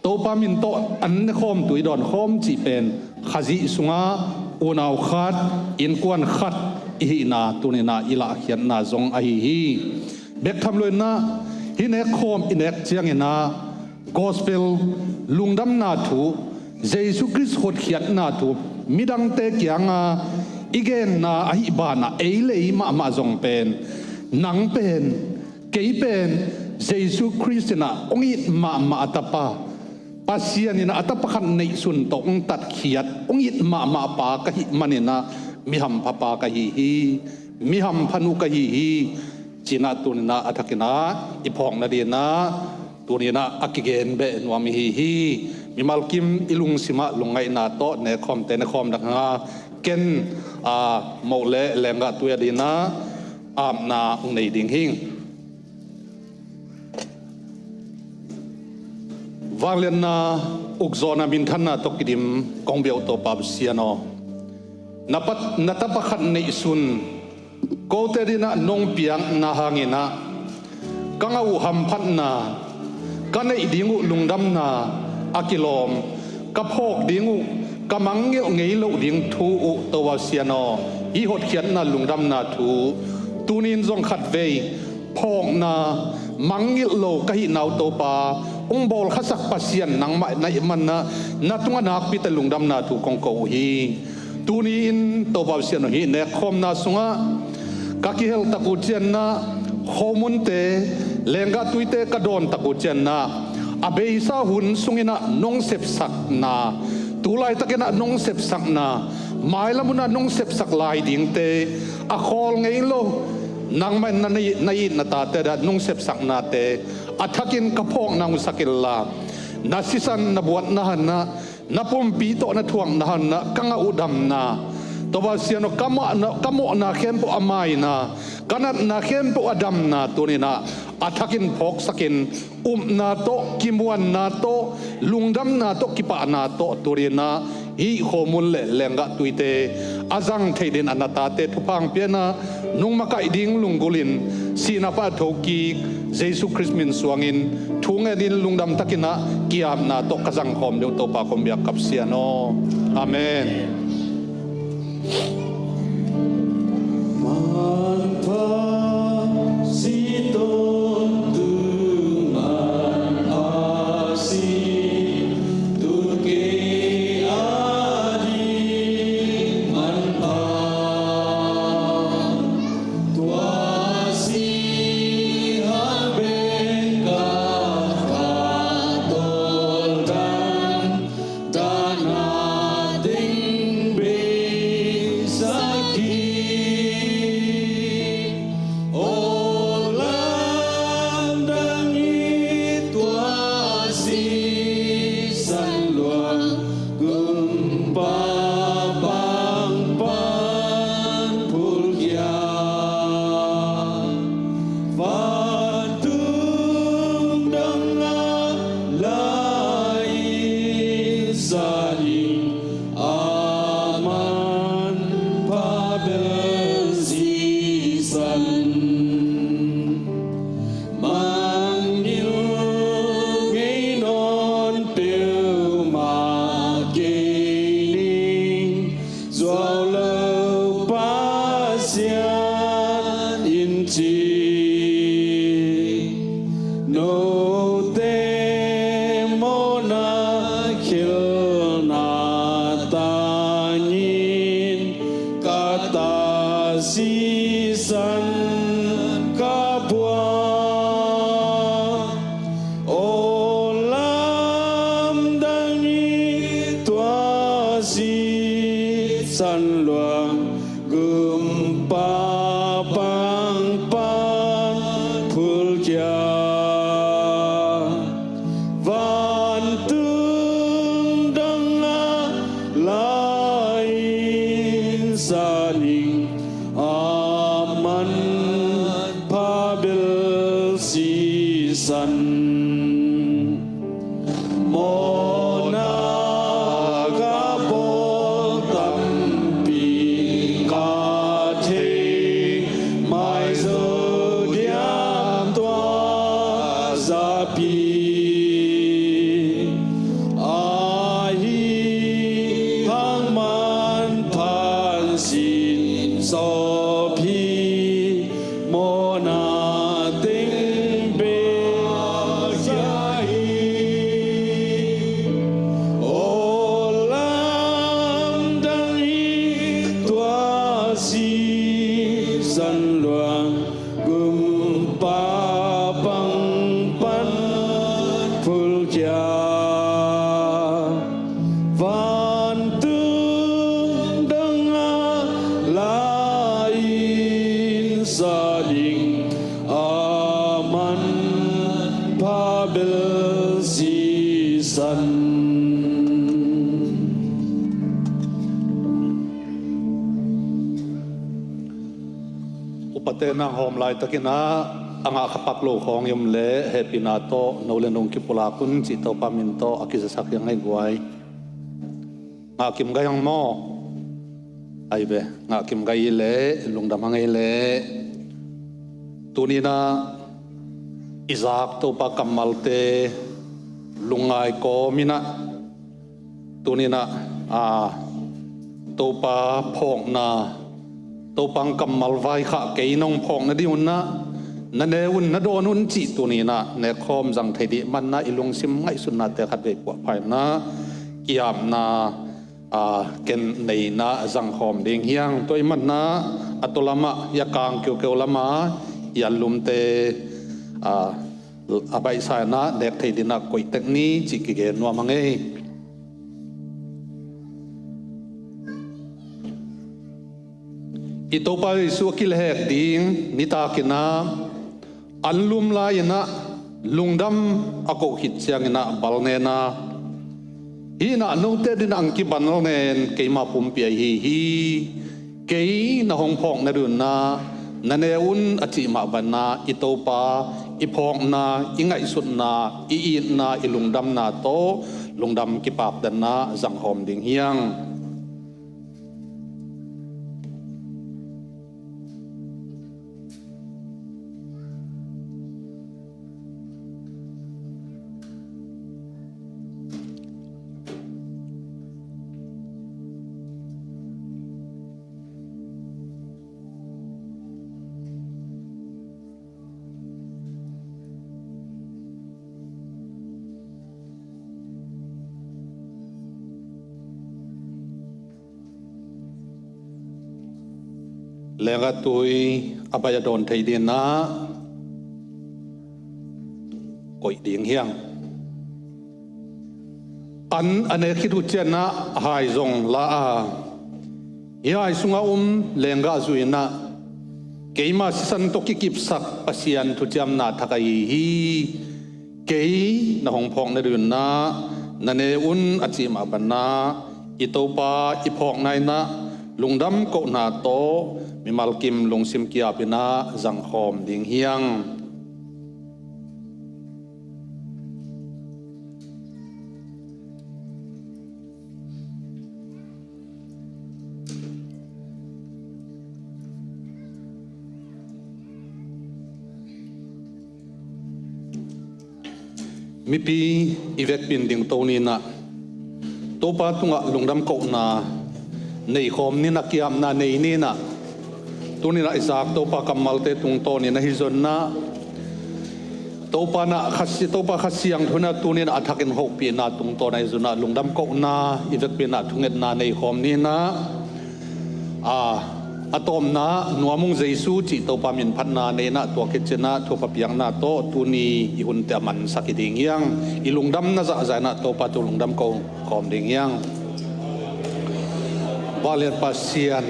Topa min tawh an nekhawm, tui dawnkhawm cih pen Khazih sungah unau khat, innkuan khat i hihna tuni in ah i lahkhiatna zong ahi hi. Bek tham loin ah hih nekkhawm i nek ciangin ah gospel, lungdamna thu, Jesu Khrist hotkhiatna thu midangte kiangah i genna ahih banah ei le ei mahmah zong pen, nang pen, kei pen Jesu Khrist in ah hong it mahmah a tapa, Pasian in ah a tapa khat neihsun tawh hong tatkhiat, hong it mahmah pa ka hih manin ah mi hampha pa ka hi hi, mi hampha nu ka hi hi, ci-in ah tuni-in ah a thakin ah i phawk nadingin ah tuni-in ah a kigen beh nuam i hi hi. Mimal kim i lungsim ah lungngaihna tawh nekhawmte nekhawm dak hang a, ken a moh le lenggah tui a dingin ah apna hong nei ding hi. Vangliatna ukzawhna minthanna tawh kidim kong bia uh Topa Pasian aw, na pat, na tapa khat neihsun kote dingin ah nong piakna hangin ah ka ngah uh hamphatna, ka neih ding uh lungdamna a kilawm, ka phawk ding uh, ka mangngilh ngei loh ding thu uh Topa Pasian aw, hih hotkhiatna lungdamna thu tuni-in zong khatvei phawkna, mangngilh lo ka hihna uh Topa, hong bawlkhasak Pasian nangmah na hih manin ah na tungah nakpi teh lungdamna thu kong ko uh hi. Tuni-in Topa Pasian aw, hih nekkhawmna sungah ka kihel tak uh ciangin ah, khomunte, lenggah tuite ka dawn tak uh ciangin ah, a beisa hun sungin ah nong sepsakna, tu laitakin ah nong sepsakna, mailam hun ah nong sepsak lai dingte, a khawl ngei lo, nangmah in na, na it na tate adingin ah nong sepsaknate a thakin ka phawkna hong sak inla, na sisan na buatna hangin ah, na pumpi tawh na thuakna hangin ah ka ngah uh damna, Topa Pasian aw, ka mawhna, ka mawhna khempeuh a maina, ka natna khempeuh a damna tuni-in ah a thakin phawksakin, upna tawh, kimuanna tawh, lungdamna tawh, kipahna tawh tuni-in ah hih khomun le lenggah tuite a zang theih dingin ah na tate thupha hong pia in ah, nong makaih ding lunggulhin sihna pan thokik Jesu Khrist min suangin thu ngenin lungdam takin ah ki-apna tawh ka zangkhawm ding uh Topa kong biak Kha Sian aw. Amen. Manpha si tawntung, manpha si tun kei a ding manpha. Tua si hang bek ka phatawldan, dahna teng beisak hi. Aw lamdang hi, tua sisan luang, gumpa bang pan phulkiat. Vantung dong a lai-in sa ding, a manpha bel sisan. Mangngilh ngei nawn peuhmah kei ning, zuau lo Pasian in ci. Note mawhna khelhna tangin, ka ta sisan ka puak. Aw lamdang hi, tua sisan luang, gumpa bang pan phulkiat. Vantung dong a lai-in sa ning, a manpha bel sisan. Mawhna ka bawl tampi ka thei, maizo diam tua zapi. Ahi hang manpha sin sawp hi, mawhna teng bek hi. Aw lamdang hi, tua sisan luang, gumpa bang pan bel sisan. Upate nang hawm laitakin ah a ngah kha pak lo khawng i om leh hehpihna tawh no le nong kipulak un cih Topa min tawh a kizasak hi ing ei guai. Ngah kim gai hang maw? Ai ve, ngah kim gai i leh lungdam hang ei leh. Tuni-in ah i zak Topa kammalte lungngai kawmin ah, tuni-in ah, a, Topa phawkna, Topa kammal vaikhak kei nong phawk nading un ah, na ne un, na dawn un cih tuni-in ah nekkhawm zang thei ding manin ah i lungsim ngaihsutnate khatvei puahpha-in ah, ki-apna, a, ken nei-in ah zangkhawm ding hi hang. Tua ahih manin ah a tawlamah, i a kang keukeu lamah i anlumte, a, a baihsa-in ah nek thei dingin ah koih tek ni cih kigen nuam hang ei. I Topa Jesu a kilehhek ding nitakin ah anlum lai-in ah lungdam a koh khit ciangin ah balnena, hih in ah note adingin ah hong kibalnen keima pumpi ahi hi. Kei na hong phawk nading un ah na ne un a cih mah bangin ah i Topa i phawkna, i ngaihsutna, i itna, i lungdamna tawh lungdam kipakdanna zangkhawm ding hi hang. Lenggah tui a baih a dawn thei dingin ah koih ding hi hang. An a nek khit uh ciangin ah hai zong la a, hih hai sungah om lenggah zui-in ah keima sisan tawh kikipsak Pasian thuciamna thak ahi hi. Kei na hong phawk nading un ah na ne un a cih mah bangin ah i Topa i phawkna in ah lungdam kohna tawh mimal kim lungsim ki-apin ah zangkhawm ding hi hang. Mipi i vekpi-in dingto ni-in ah Topa tungah lungdam kohna neikhawm ni-in ah, ki-apna nei ni-in ah, tuni-in ah i zak Topa kammalte tungtawnin ahi zongin ah, Topa na Khasi, Topa Kha Siangtho in ah tuni-in ah a thakin hopihna tungtawn ahi zongin ah lungdam kohna i vekpi-in ah thungetna neikhawm ni-in ah, a, a tawpna Nuam Ung Jesu cih Topa minphatna nei-in ah tua khit ciangin ah thupha piakna tawh tuni i hunte a mansak hi ding hi hang. I lungdamna zahzah-in ah Topa tungah lungdam ko khawm ding hi hang. Vanglian Pasian,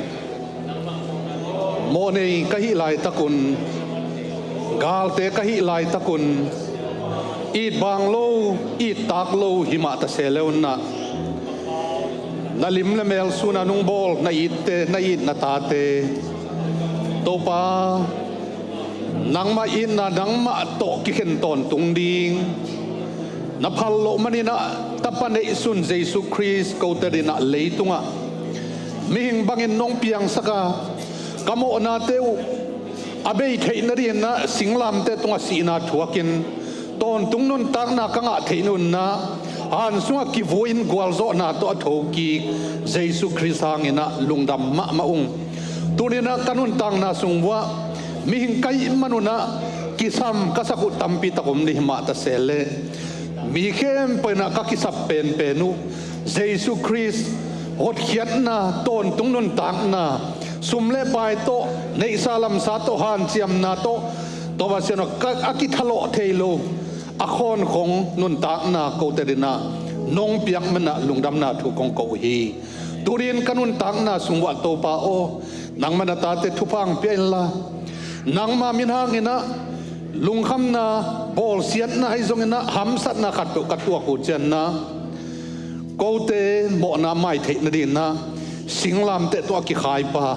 mawhnei ka hih laitak un, galte ka hih laitak un, it bang lo, it tak lo hi mah ta se le un ah, na lim le mel sun a nung bawl na itte, na it na tate, Topa, nangmah itna nangmah tawh kikhen tawntung ding, na phal loh manin ah tapa neihsun Jesu Khrist kote adingin ah leitungah mihing bangin nong piangsak a, ka mawhnate uh a bei theih nadingin ah singlamteh tungah sihna thuakin tawntung nuntakna ka ngah theih nadingin ah han sungah kivui-in gualzawhna tawh a thokik Jesu Khrist hangin ah lungdam mahmah ung. Tuni-in ah ka nuntakna sung uah mihing ka hih man un ah kisam ka sak uh tampi tak om ding hi mah ta se leh, mi khempeuh in ah ka kisap penpen uh Jesu Khrist hotkhiatna, tawntung nuntakna, sum le pai tawh, neihsa lamsa tawh, hanciamna tawh, Topa Pasian aw, ka, a kithalawh thei lo a khawnkhong nuntakna kote adingin ah nong piak manin ah lungdamna thu kong ko uh hi. Tuni-in ka nuntakna sung uah Topa aw, nangmah na tate thupha hong pia inla, nangma min hangin ah Lungkhamna, bawlsiatna ahi zongin ah hamsatna khatpeuh ka tuak uh ciangin ah, kote mawhna mai theih nadingin ah singlamteh tungah a kikhaipa,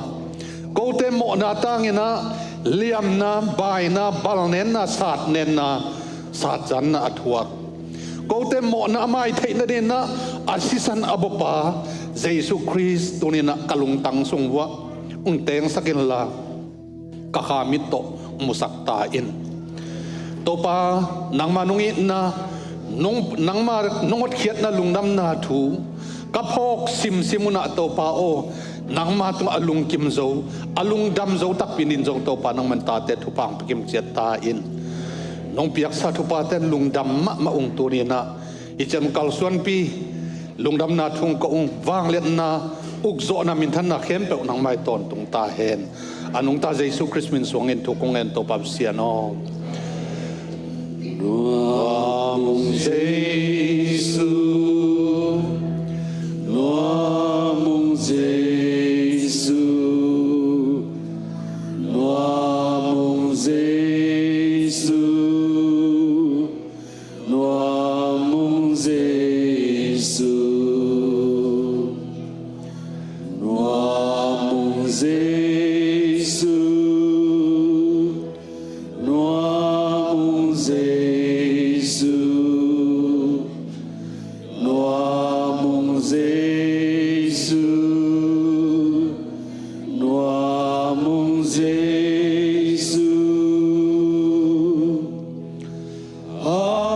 kote mawhna tangin ah liamna, baina, balnenna, satnenna, satzanna a thuak, kote mawhna a mai theih nadingin ah a sisan a bawpa Jesu Khrist tuni-in ah ka lungtang sung uah hong tengsak inla, ka kha mit tawh musak ta in. Topa, nangma nong itna, nong, nangma nong hotkhiatna lungdamna thu ka phawk simsim un ah, Topa aw, nangma tungah a lungkim zo, a lungdam zo takpi in zong, Topa, nangman tate thupha hong pia kim ciat ta in. Nong piaksa thuphate in lungdam mahmah ung. Tuni-in ah hih ciang kalsuanpi, lungdamna thu hong ko ung, vangliatna, ukzawhna, minthanna khempeuh nangmai tawntung ta hen. A nungta Jesu Khrist min suangin thu kong ngen, Topa Pasian aw. Nuam ung Jesu, nuam ung Jesu, nuam ung Jesu, nuam ung Jesu, nuam ung Jesu, nuam ung Jesu, nuam ung Jesu, nuam ung Jesu. Halleluia.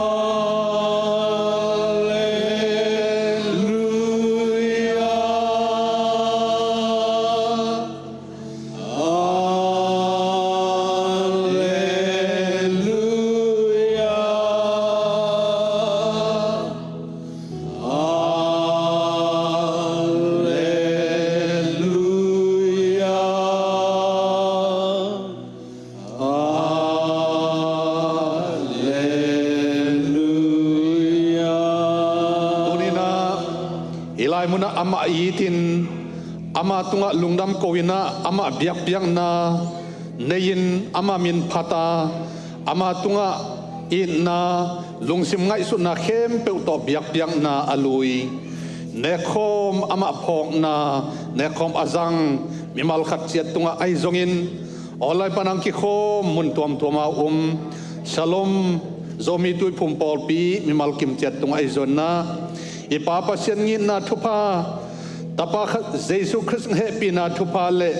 Halleluia. Halleluia. Tuni-in ah hih lai munah amah itin, ama tungah lungdam ko-in ah, amah biakpiakna nei-in, ama min phat a, ama tungah itna, lungsim ngaihsutna khempeuh tawh biakpiakna a lui, nekkhawm amah phawkna, nekkhawm a zang mimal khat ciat tungah ahi zongin, online pan hong kikhawm mun tuamtuam a um Shalom Zomi Tuiphum Pawlpi mimal kim ciat tungah ahi zongin ah, i Pa Pasian itna thupha, Tapa Kha Jesu Khrist hehpihna thupha le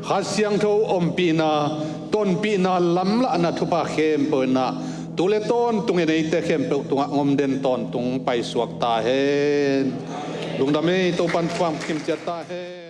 Kha Siangtho ompihna, tonpihna, lamlahna thupha khempeuh in ah tu le tawntungin eite khempeuh tungah hong om den tawntung paisuak ta hen. Lungdam ei, Topa'n thupha hong pia kim ciat ta hen.